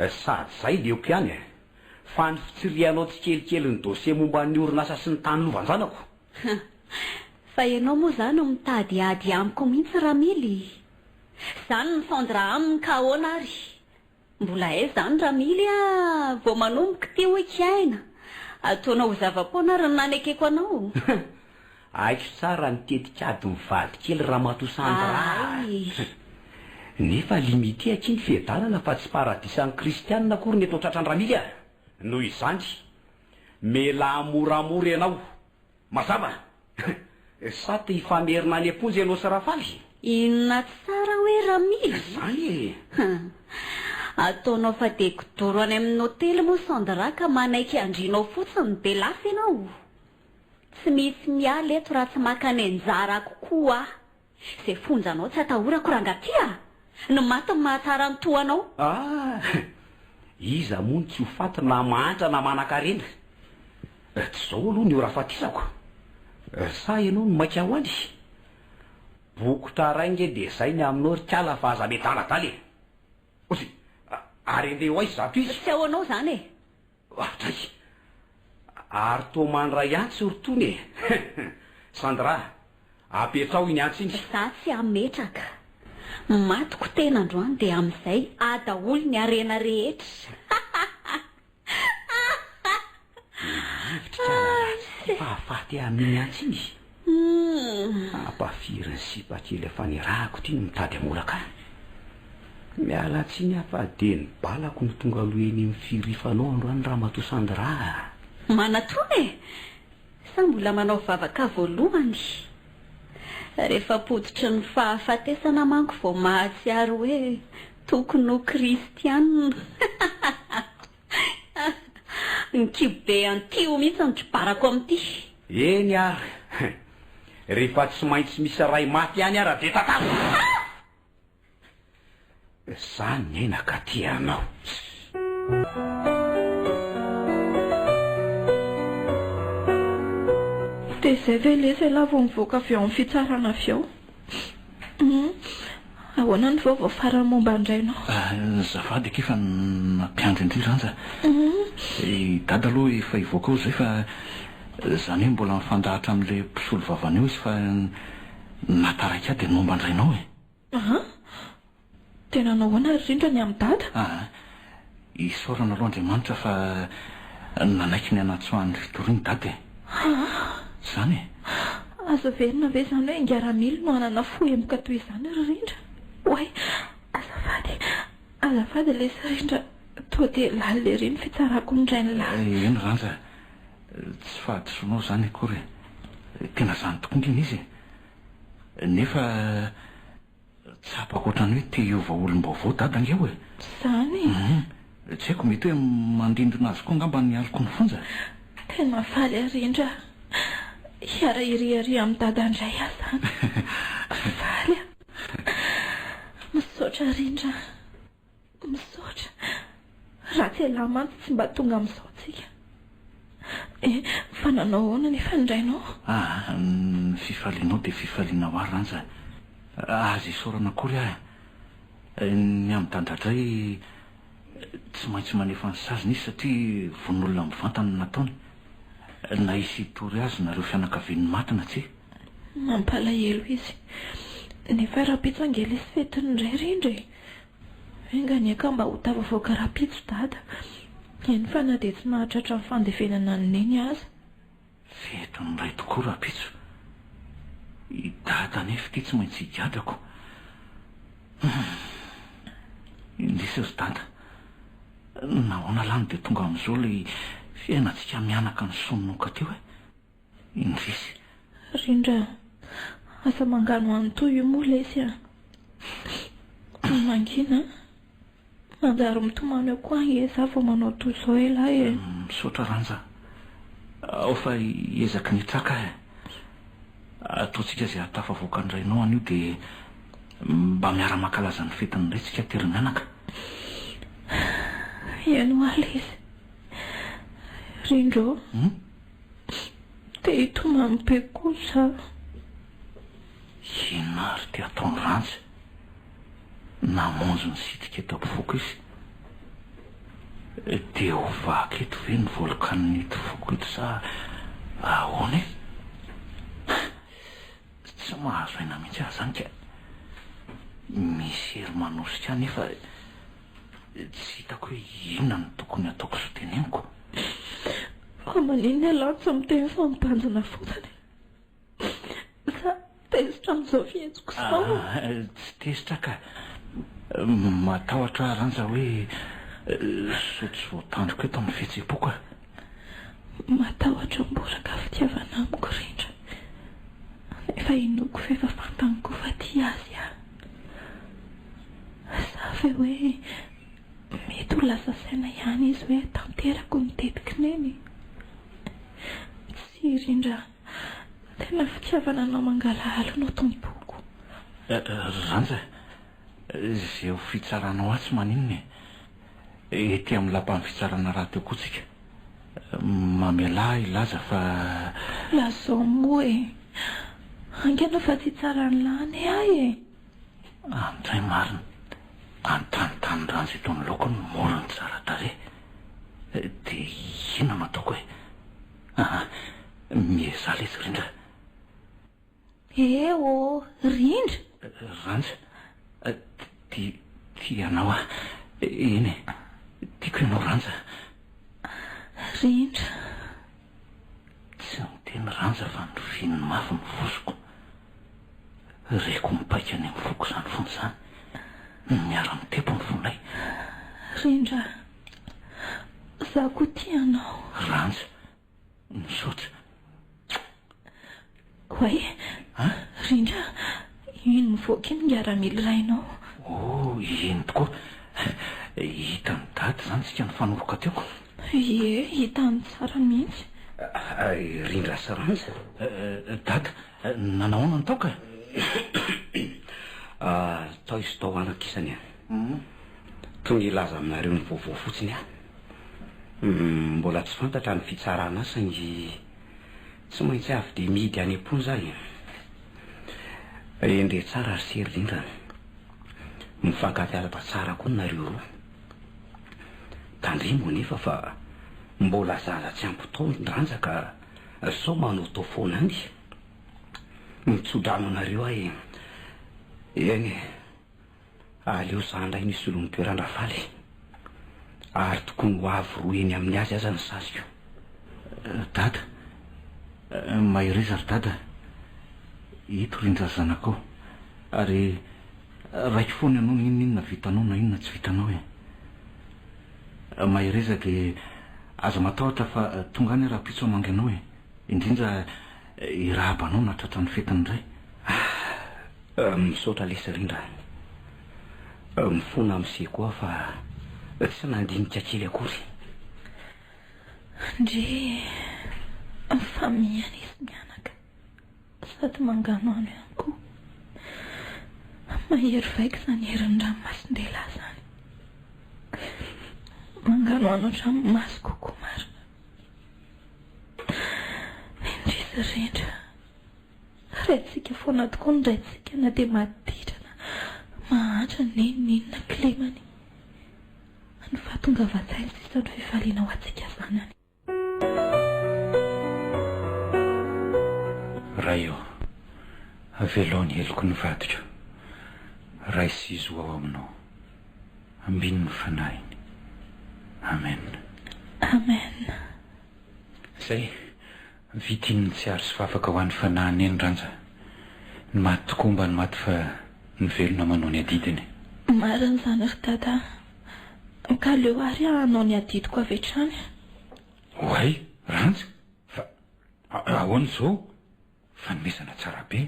Sady izay leoko ihany e! Fa ny fitsirihanao tsikelikely ny dossier momba ny orinasa sy ny tany lovan-janako. Fa ianao moa izany no mitady ady amiko mihitsy Ramily? Izany mifandra aminy ka ahoana ary? Mbola aiza izany Ramily a! Vao manomboka ity hoy Kiaina. Ataonao ho zava-poana ary ny nanekeko anao. Haiko tsara ny tetik'ady mivady kely Ramatoa Sandra a! Ay! Nefa limité akia ny fiadanana fa tsy paradisan'ny kristianina akory ny eto an-tratran-dRamily a! Noho izany, mialà moramora ianao. Mazava? Sa te hifamerina any am-ponja ianao sy Rafaly? Inona tsara hoe Ramily? Izany e! Ataonao fa dia kidoro any amin'ny hotely moa Sandra ka manaiky handrinao fotsiny dia lasa ianao? Tsy misy miala eto raha tsy maka ny anjarako koa aho. Izay fonjanao tsy atahorako rangahy a! Ny maty no mahatsara ny toa anao. Ah! Iza moa no tsy ho faty na mahantra na manankarena? Tsy izao aloha ny ora hahafatesako. Sa ianao no maika ho any? Bokotra iray nge dia izay ny aminao ry kala fa aza miadaladala e! Ozy! Ary andeha ho aiza izato izy? Tsy ao anao izany e! Oadray! Ary toa mandray antsy ry tony e! Sandra, apetraho iny antsy iny. Za tsy hametraka. Matiko tena androany dia amin'izay ahy daholo ny harena rehetra. Mihevitra kala ratsy ity fa hahafaty ahy amin'iny antsy iny. Hampafiry ny sipa kely efa nirahako ity no mitady hamolaka ahy. Miala tsiny aho fa dia ny balako no tonga aloha eny amin'ny firifanao androany Ramatoa Sandra a! Manatona e! Sa mbola manao vavaka voalohany? Rehefa pototry ny fahafatesana manko vao mahatsiaro hoe tokony ho kristianina. Ny kibo be an'ity mihitsy no tribarako amin'ity. Eny ary, rehefa tsy maintsy misy ray maty ihany ara dia tantara! Za nena ka tia anao. Dia izay ve lesy elah vao mivoaka avy ao amin'ny fitsarana avy ao? Hum, ahoana ny vaovao farany momba ny rainao? Azafady akia fa nampiandry an-dry Ranja. I Dada aloha efa hivoaka ao izay fa izany hoe mbola mifandahatra amin'ilay mpisolo vavany eo izy fa nahataraiky ahy dia ny momba an-drainao e. An? Dia nanao ahoana ry Rindra ny amin'i Dada? Aa, isaorana aloha Andriamanitra fa nanaiky ny hanatsoahany ny fitoriany Dada e. Aa! Izany e. Azo heverina ve izany hoe ingaramily no hanana fo emboka toy izany ry Rindra? Oay! Azafady, azafady lesy Rindra, toa dia lalina ery ny fitsarako ny rainilahy. Eny Ranja, tsy fahadisoanao izany akory e. Tena izany tokoa ange ny izy e. Nefa tsapako ohatran'ny hoe te hiova olom-baovao dada ange aho e! Izany e? Hum, tsy haiko mety hoe mandindona azy koa angamba ny aloky ny fonja. Tena faly aho Rindra a! Hiara-hiriaria amin'i dada indray aho izany. Faly aho. Misaotra Rindra a! Misaotra. Raha tsy elah mantsy tsy mba tonga amin'izao tsika. Eh, fa nanao ahoana nefa ny rainao? Ah, ny fifalianao dia fifaliana ho ahy Ranja. Aza isaorana akory aho e. Ny amin'i Dandradray, tsy maintsy manefa ny saziny izy satria vono olona mivantana no nataony. Na hisy hitory azy nareo fianakavian'ny maty na tsia. Mampalahelo izy. Nefa rahampitso ange lesy fetin'ny ray Rindra e. Enga anie ka mba ho tafavoaka rahampitso Dada. Eny fa na dia tsy nahatratra ny fandevenana an'i Neny aza. Fetin'ny ray tokoa rahampitso. I Dada anefa ity tsy maintsy higadrako. Humm. Indrisy ry Dada. Nahoana lahy no dia tonga amin'izao ilay fiainantsika mianaka nisononoka teo e? Indrisy. Rindra, aza manganohano toy io moa lesy a! Mangina a! Manjary mitomany eo koa ange za vao manao toy izao elah e! Misaotra Ranja a! Ao fa hiezaky ny hitraka aho e! Ataontsika izay hahatafavoaka ny rainao anio dia mba miara-mankalaza ny fetin'ny ray tsika telo mianaka. Eny hoa lesy. Rindra ô! Te hitomany be koa za. Inona ary ty ataon'i Ranja? Namonjy ny sitrika eto am-poko izy. Dia ho vaky eto ve ny volkan'ito foko ito sa ahoana e? Tsy mahazo aina mihitsy aho zany ka. Misy hery manosika ahy nefa Tsy hitako hoe inona no tokony hataoko sy hoteneniko. Fa maninona ialahy no tsy miteny fa mibanjina fotsiny? Sa tezitra amin'izao fihetsiko izao? Ah, tsy tezitra ka. Matahotra aho Ranja hoe sao tsy voatandriko eto ny fihetseham-poko ah. Matahotra hamboraka fitiavana amiko Rindra. Nefa inoako fa efa fantany koa fa tia azy aho. Sa ve hoe mety ho lasa saina ihany izy hoe tanterako ny tetik'i Neny? Tsia Rindra, tena fitiavana anao mangalahalo no tompoko. Ranja, izay ho fitsaranao ahy tsy maninona e. Ety amin'ny lapan'ny fitsarana rahateo koa tsika. Mamelà ahy hilaza fa. Lazao moa e! Haingana fa tsy hitsaran'lah anie ahy e! Andray marina, antanintany ranjo eto anoloako ny morony tsara tarehy. Dia inona no ataoko e? Aa, miezaha letsy Rindra. Eh ô, Rindra! Ranja, tia, tia anao aho. Eny e, tiako ianao Ranja. Rindra. Tsy niteny Ranja fa nofihininy mafy ny vozoko. Reko mipaika any amin'ny foko izany fony izany. Miara-mitepo ny fonay. Rindra, za koa tia anao. Ranja, misaotra. Oay, Rindra, iny mivoaka iny nga Ramily rainao. Oh, iny tokoa. Hitan'i Dada izany tsika nifanoroka teo ko. Ie, hitany tsara mihitsy. Rindra sy Ranja. Dada, Nanahoana ny tao ka? Tao izy tao anaka isany a. Tonga hilaza aminareo ny vaovao fotsiny aho. Mbola tsy fantatra ny fitsarana ahy saingy tsy maintsy avy dia mihidy any am-ponja aho e. Endre tsara ry se Rindra. Mifankatiava tsara koa nareo roa. Tandremo anefa fa mbola zaza tsy ampy taon-dRanja ka sao manaotao foana any. Mitso-drano anareo aho e. Eny e. Aleo za ndray no hisolo ny toeran-dRafaly e. Ary tokony ho avy roa eny amin'ny azy aza ny saziko. Dada. Mahereza ry dada. Ito Rindra zanakao. Ary raiko foana ianao n'inon'inona vitanao na inona tsy vitanao e. Mahereza dia aza matahotra fa tonga any aho rahampitso hamangy anao e. Indrindra hiarahaba anao nahatratra ny fetiny indray. Ah! Misaotra lesy Rindra a! Mifona amin'i se koa aho fa tsy nandinika kely akory. Ndry e! Fa miaina izy mianaka sady manganohano ihany koa. Mahery vaika izany herin'ny ranomasin-dehilahy izany. Manganohano hatramin'ny masoko koa marina. Indrisy Rindra, raintsika foana tokoa ny raintsika na dia maditra na mahantra n'inon'inona kilemany. Ny fahatongavan-tsainy sisa no fifaliana ho antsika zanany. Ray ô, avelao ny heloko ny vadiko, raiso izy ho ao aminao. Ambino ny fanahiny. Amen. Amen. Zay, vita iny ny tsiaro sy vavaka ho an'ny fanahiny eny Ranja. Ny maty tokoa mba ny maty fa ny velona manao ny adidiny. Marina izany ry Dada a. Ka aleo ary aho hanao ny adidiko avy hatrany. Oay, Ranja, fa ahoana izao? Fanomezana tsara be.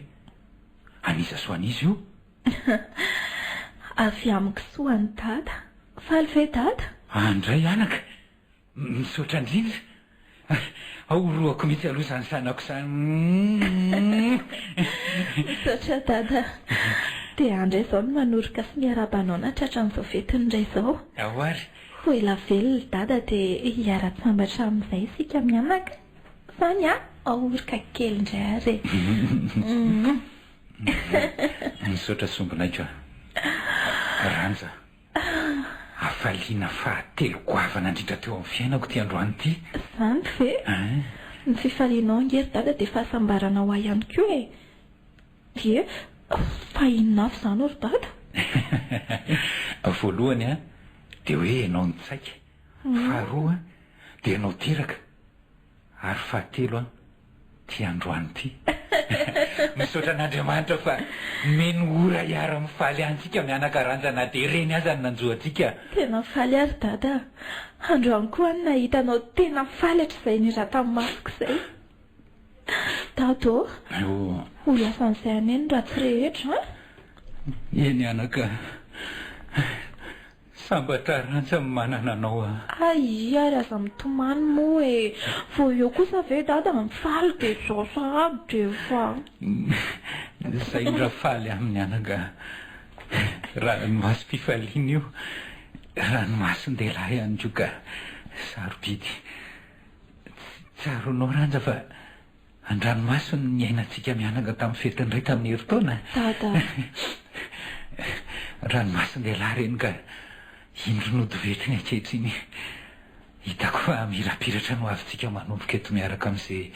An'iza sy ho an'iza io? Avy amiko sy ho an'i Dada. Faly ve Dada? Andray anaka! Misaotra indrindra. Orohako mihitsy aloha izany zanako izany. Misaotra Dada. Dia andray izao no manoroka sy miarahaba anao nahatratra an'izao fetiny indray izao. Ao ary. Ho ela velona Dada dia hiara-tsambatra amin'izay isika mianaka. Zany a! Aorika kely indray ary e! Misaotra sombinaiko a! Ranja, hafaliana fahatelo goavana indrindra teo amin'ny fiainako ity androany ity. Zany ve? Ny fifalianao ange ry dada dia fahasambarana ho ahy ihany koa e! Dia fa inona avy izany ry dada? Voalohany a, dia hoe ianao nitsaika. Faharoa dia ianao teraka. Ary fahatelo an, ty androany ty. Misaotra an'Andriamanitra fa nomeny ora hiara mifaly antsika mianaka Ranja na dia ireny aza ny nanjo antsika. Tena faly aho ry Dada a! Androany koa aho no nahita anao tena faly hatrizay niratan'ny masoko izay. Dada ô! Ho lasan'izay anie ny ratsy rehetra an! Eny anaka. Sambatra Ranja manana anao a. Hay ary aza mitomany moa e! Vao eo kosa ve dada mifaly dia izao sahady dia efa. Izay no Rafaly aminy anaka. Ranomasom-pifaliana io, ranomason-dehilahy ihany koa ka sarobidy. Tsy tsaroanao Ranja fa An-dranomaso no niainantsika mianaka tamin'ny fetin'ny ray tamin'ny herintaona. Dada. Ranomason-dehilahy ireny ka indro nody vetriny ankehitriny. Hitako fa hamirapiratra ny hoavintsika manomboka eto miaraka amin'izay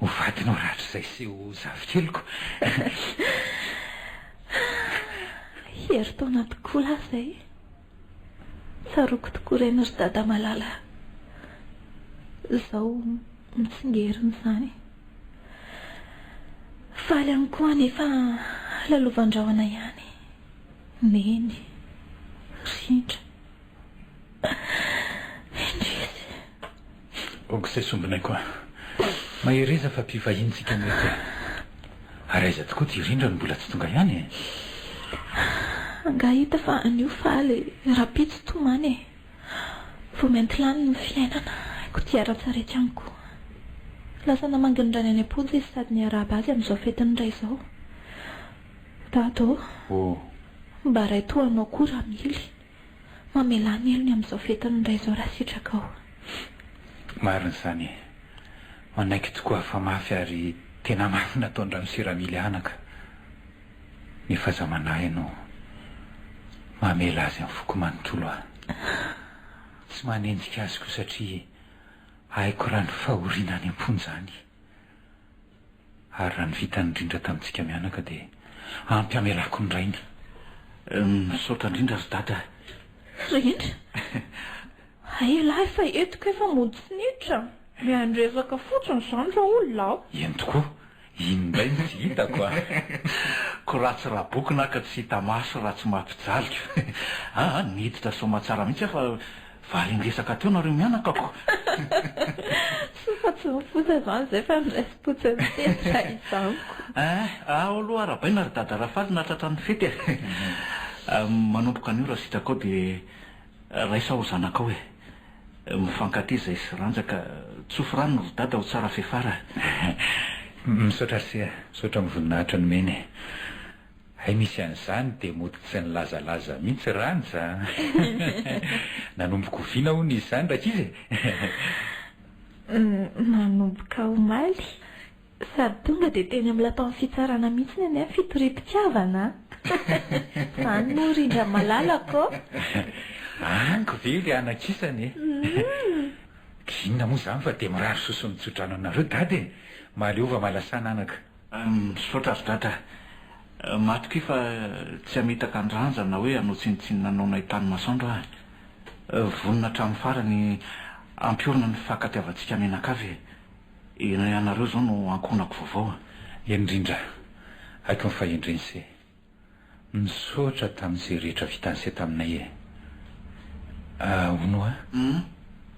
ho vadinao rahatrizay sy ho zafikeliko. Herintaona tokoa lasa e! Tsaroako tokoa ireny ry Dada malala. Izao mitsingerina izany. Faly ihany koa anefa lalovan-drahona ihany. Neny, Rindra. Indrisy. Ok izay sombinaiko a. Mahereza fa mpivahiny tsika no eto e. Ary aiza tokoa ity Rindra no mbola tsy tonga ihany e? Angaha hita fa anio faly, rahampitso tomany e. Vao mainty lany ny fiainana, kodiaran-tsarety ihany koa. Lasa namangy ny rainy any am-ponja izy sady niarahaba azy amin'izao fetin'ny ray izao. Dada ô! Oh. Mba ray toa anao koa Ramily. Mamelà ny helony amin'izao fetin'ny ray izao raha sitrakao. Marina izany e. Manaiky tokoa aho fa mafy ary tena mafy nataon-dRamose Ramily anaka. Nefa aza manahy ianao. Mamela azy amin'ny foko manontolo aho. Tsy manenjika azy koa satria haiko raha ny fahoriana any am-ponja any. Ary raha ny vitany indrindra tamintsika mianaka dia ampy hamelako ny rainy. Misaotra indrindra ry dada a! Rindra? Hay ialahy efa eto kay fa mody tsy niditra? Mihaino resaka fotsiny izany raolona a! Eny tokoa, iny indray no tsy hitako a! Ko raha tsy rabokina aho ka tsy hita maso raha tsy mampijaly ko! Aa niditra soamatsara mihitsy aho fa Varin-dresaka teo nareo mianaka ko! Soa fa tsy mifosa izany izay fa niraisim-potsiny teny raha izany ko! Eh, ao aloha arahabaina ry Dada Rafaly nahatratra ny fety e! Manomboka anio raha sitrakao dia raiso aho ho zanakao e! Mifankatia izay sy Ranja ka tsofy rano ry Dada ho tsara fiafara e! Misaotra ry se a! Misaotra amin'ny voninahitra nomena e! Hay misy an'izany dia mody tsy nilazalaza mihitsy Ranja a! Nanomboka oviana hono izy izany rankizy e? Nanomboka omaly. Sady tonga dia teny amin'ny lapan'ny fitsarana mihitsy ny anay ny fitoriam-pitiavana a! Izany moa Rindra malalako ô! Amiko ve ilay anakisany e? Inona moa izany fa dia mirary soa sy mitsodrano anareo dada e! Mahaleova malasana anaka. Misaotra ry dada a! Matokia fa tsy hamitaka an-dRanja na hoe hanao tsinontsinona anao nahitany masoandro aho e! Vonona hatramin'ny farany hampiorina ny fifankatiavantsika mianakavy e! Ianareo izao no ankohonako vaovao a! Eny indrindra, haiko ny fahendren'i se. Misaotra tamin'izay rehetra vitan'se taminay e! Ah, hono hoa,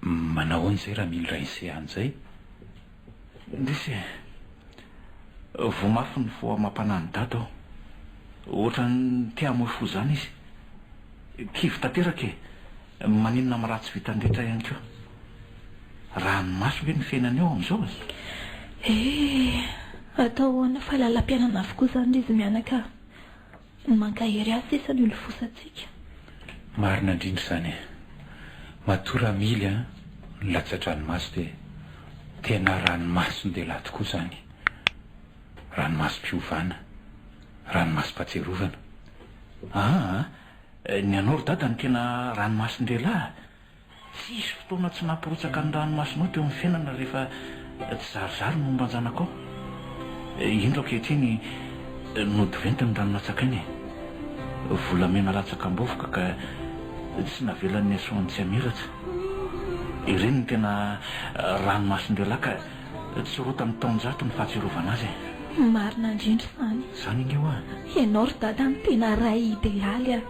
manao ahoana izay raha mily rain'se any izay? Indrisy e! Voa mafy ny fo amam-panahin'i Dada aho. Ohatran'ny te hamoy fo izany izy. Kivy tanteraka e! Maninona amin'ny ratsy vitany rehetra ihany koa. Ranomaso ve ny fiainany ao amin'izao e? Eh! Atao ahoana fa lalam-piainana avokoa izany ry izy mianaka a! Ny mankahery azy sisa no ilofosantsika. Marina indrindra izany e! Matoa Ramily a! Nilatsa-dranomaso dia tena ranomason-dehilahy tokoa izany. Ranomasom-piovana. Ranomasom-pahatsiarovana. Aa! Ny anao ry dada no tena ranomason-dehilahy a! Tsisy fotoana tsy nampirotsaka ny ranomasonao teo amin'ny fiainana rehefa tsy zarizary ny momba an-janakao. Indro ankehitriny nody venty ny rano natsakaina e! Volamena latsaka am-bovoka ka tsy navelan'ny hasoan'ny tsy hamiratra. Ireny no tena ranomason-dehilahy ka Tsy rotan'ny taonjato ny fahatsiarovana azy e! Marina indrindra izany. Izany ange hoa. Ianao ry dada no tena ray idealy a!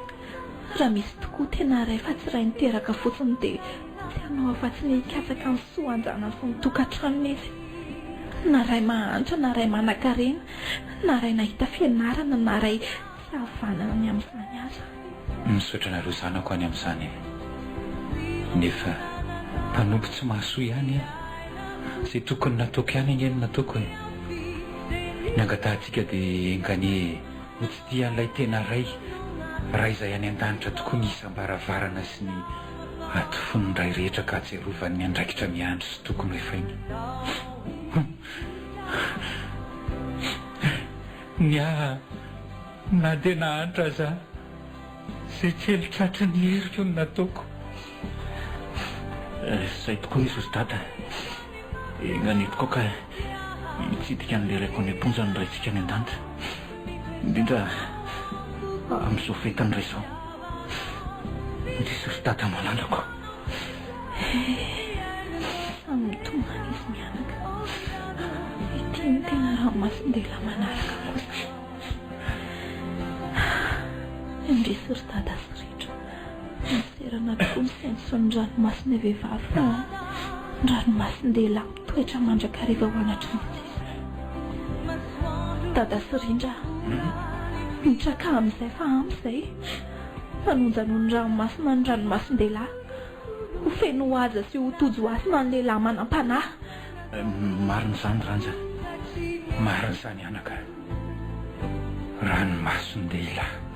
Raha misy tokoa tena ray fa tsy ray niteraka fotsiny dia tsy hanao afa-tsy ny hikatsaka ny soa an-janany sy ny tokantranony izy. Na ray mahantra na ray manankarena, na ray nahita fianarana na ray tsy havanana ny amin'izany aza. Misaotra anareo zanako any amin'izany e! Nefa mpanompo tsy mahasoa ihany aho. Izay tokony nataoko ihany ange no nataoko e! Ny angatahantsika dia enga anie ho tsidihan'ilay tena Ray, Ray izay any an-danitra tokoa ny isam-baravarana sy ny aty fon'ny ray rehetra ka hahatsiarovany ny andraikitra miandry sy tokony ho efainy. Ny ahy Na dia nahantra aza aho, izay kely tratry ny heriko no nataoko. Izay tokoa izy ry Dada. Enga anie tokoa ka hitsidika an'ilay raiko any am-ponja ny raintsika any an-danitra. Indrindra amin'izao fetin'ny ray izao. Indrisy ry Dada malalako. Eh, samy mitomany izy mianaka. Ity no tena ranomason-dehilahy manaraka kosa. Indrisy ry dada sy ritra, miserana tokoa ny sento sy ny ranomason'ny vehivavy fa ny ranomason-dehilahy mitoetra mandrakariva ho anatrehantsika. Dada sy Rindra a! Mitraka amin'izay fa ampy izay. Manonja noho ny ranomasina ny ranomason-dehilahy. Ho feno haja sy ho tojo hasina ny lehilahy manam-panahy. Marina izany Ranja. Marina izany anaka. Ranomason-dehilahy.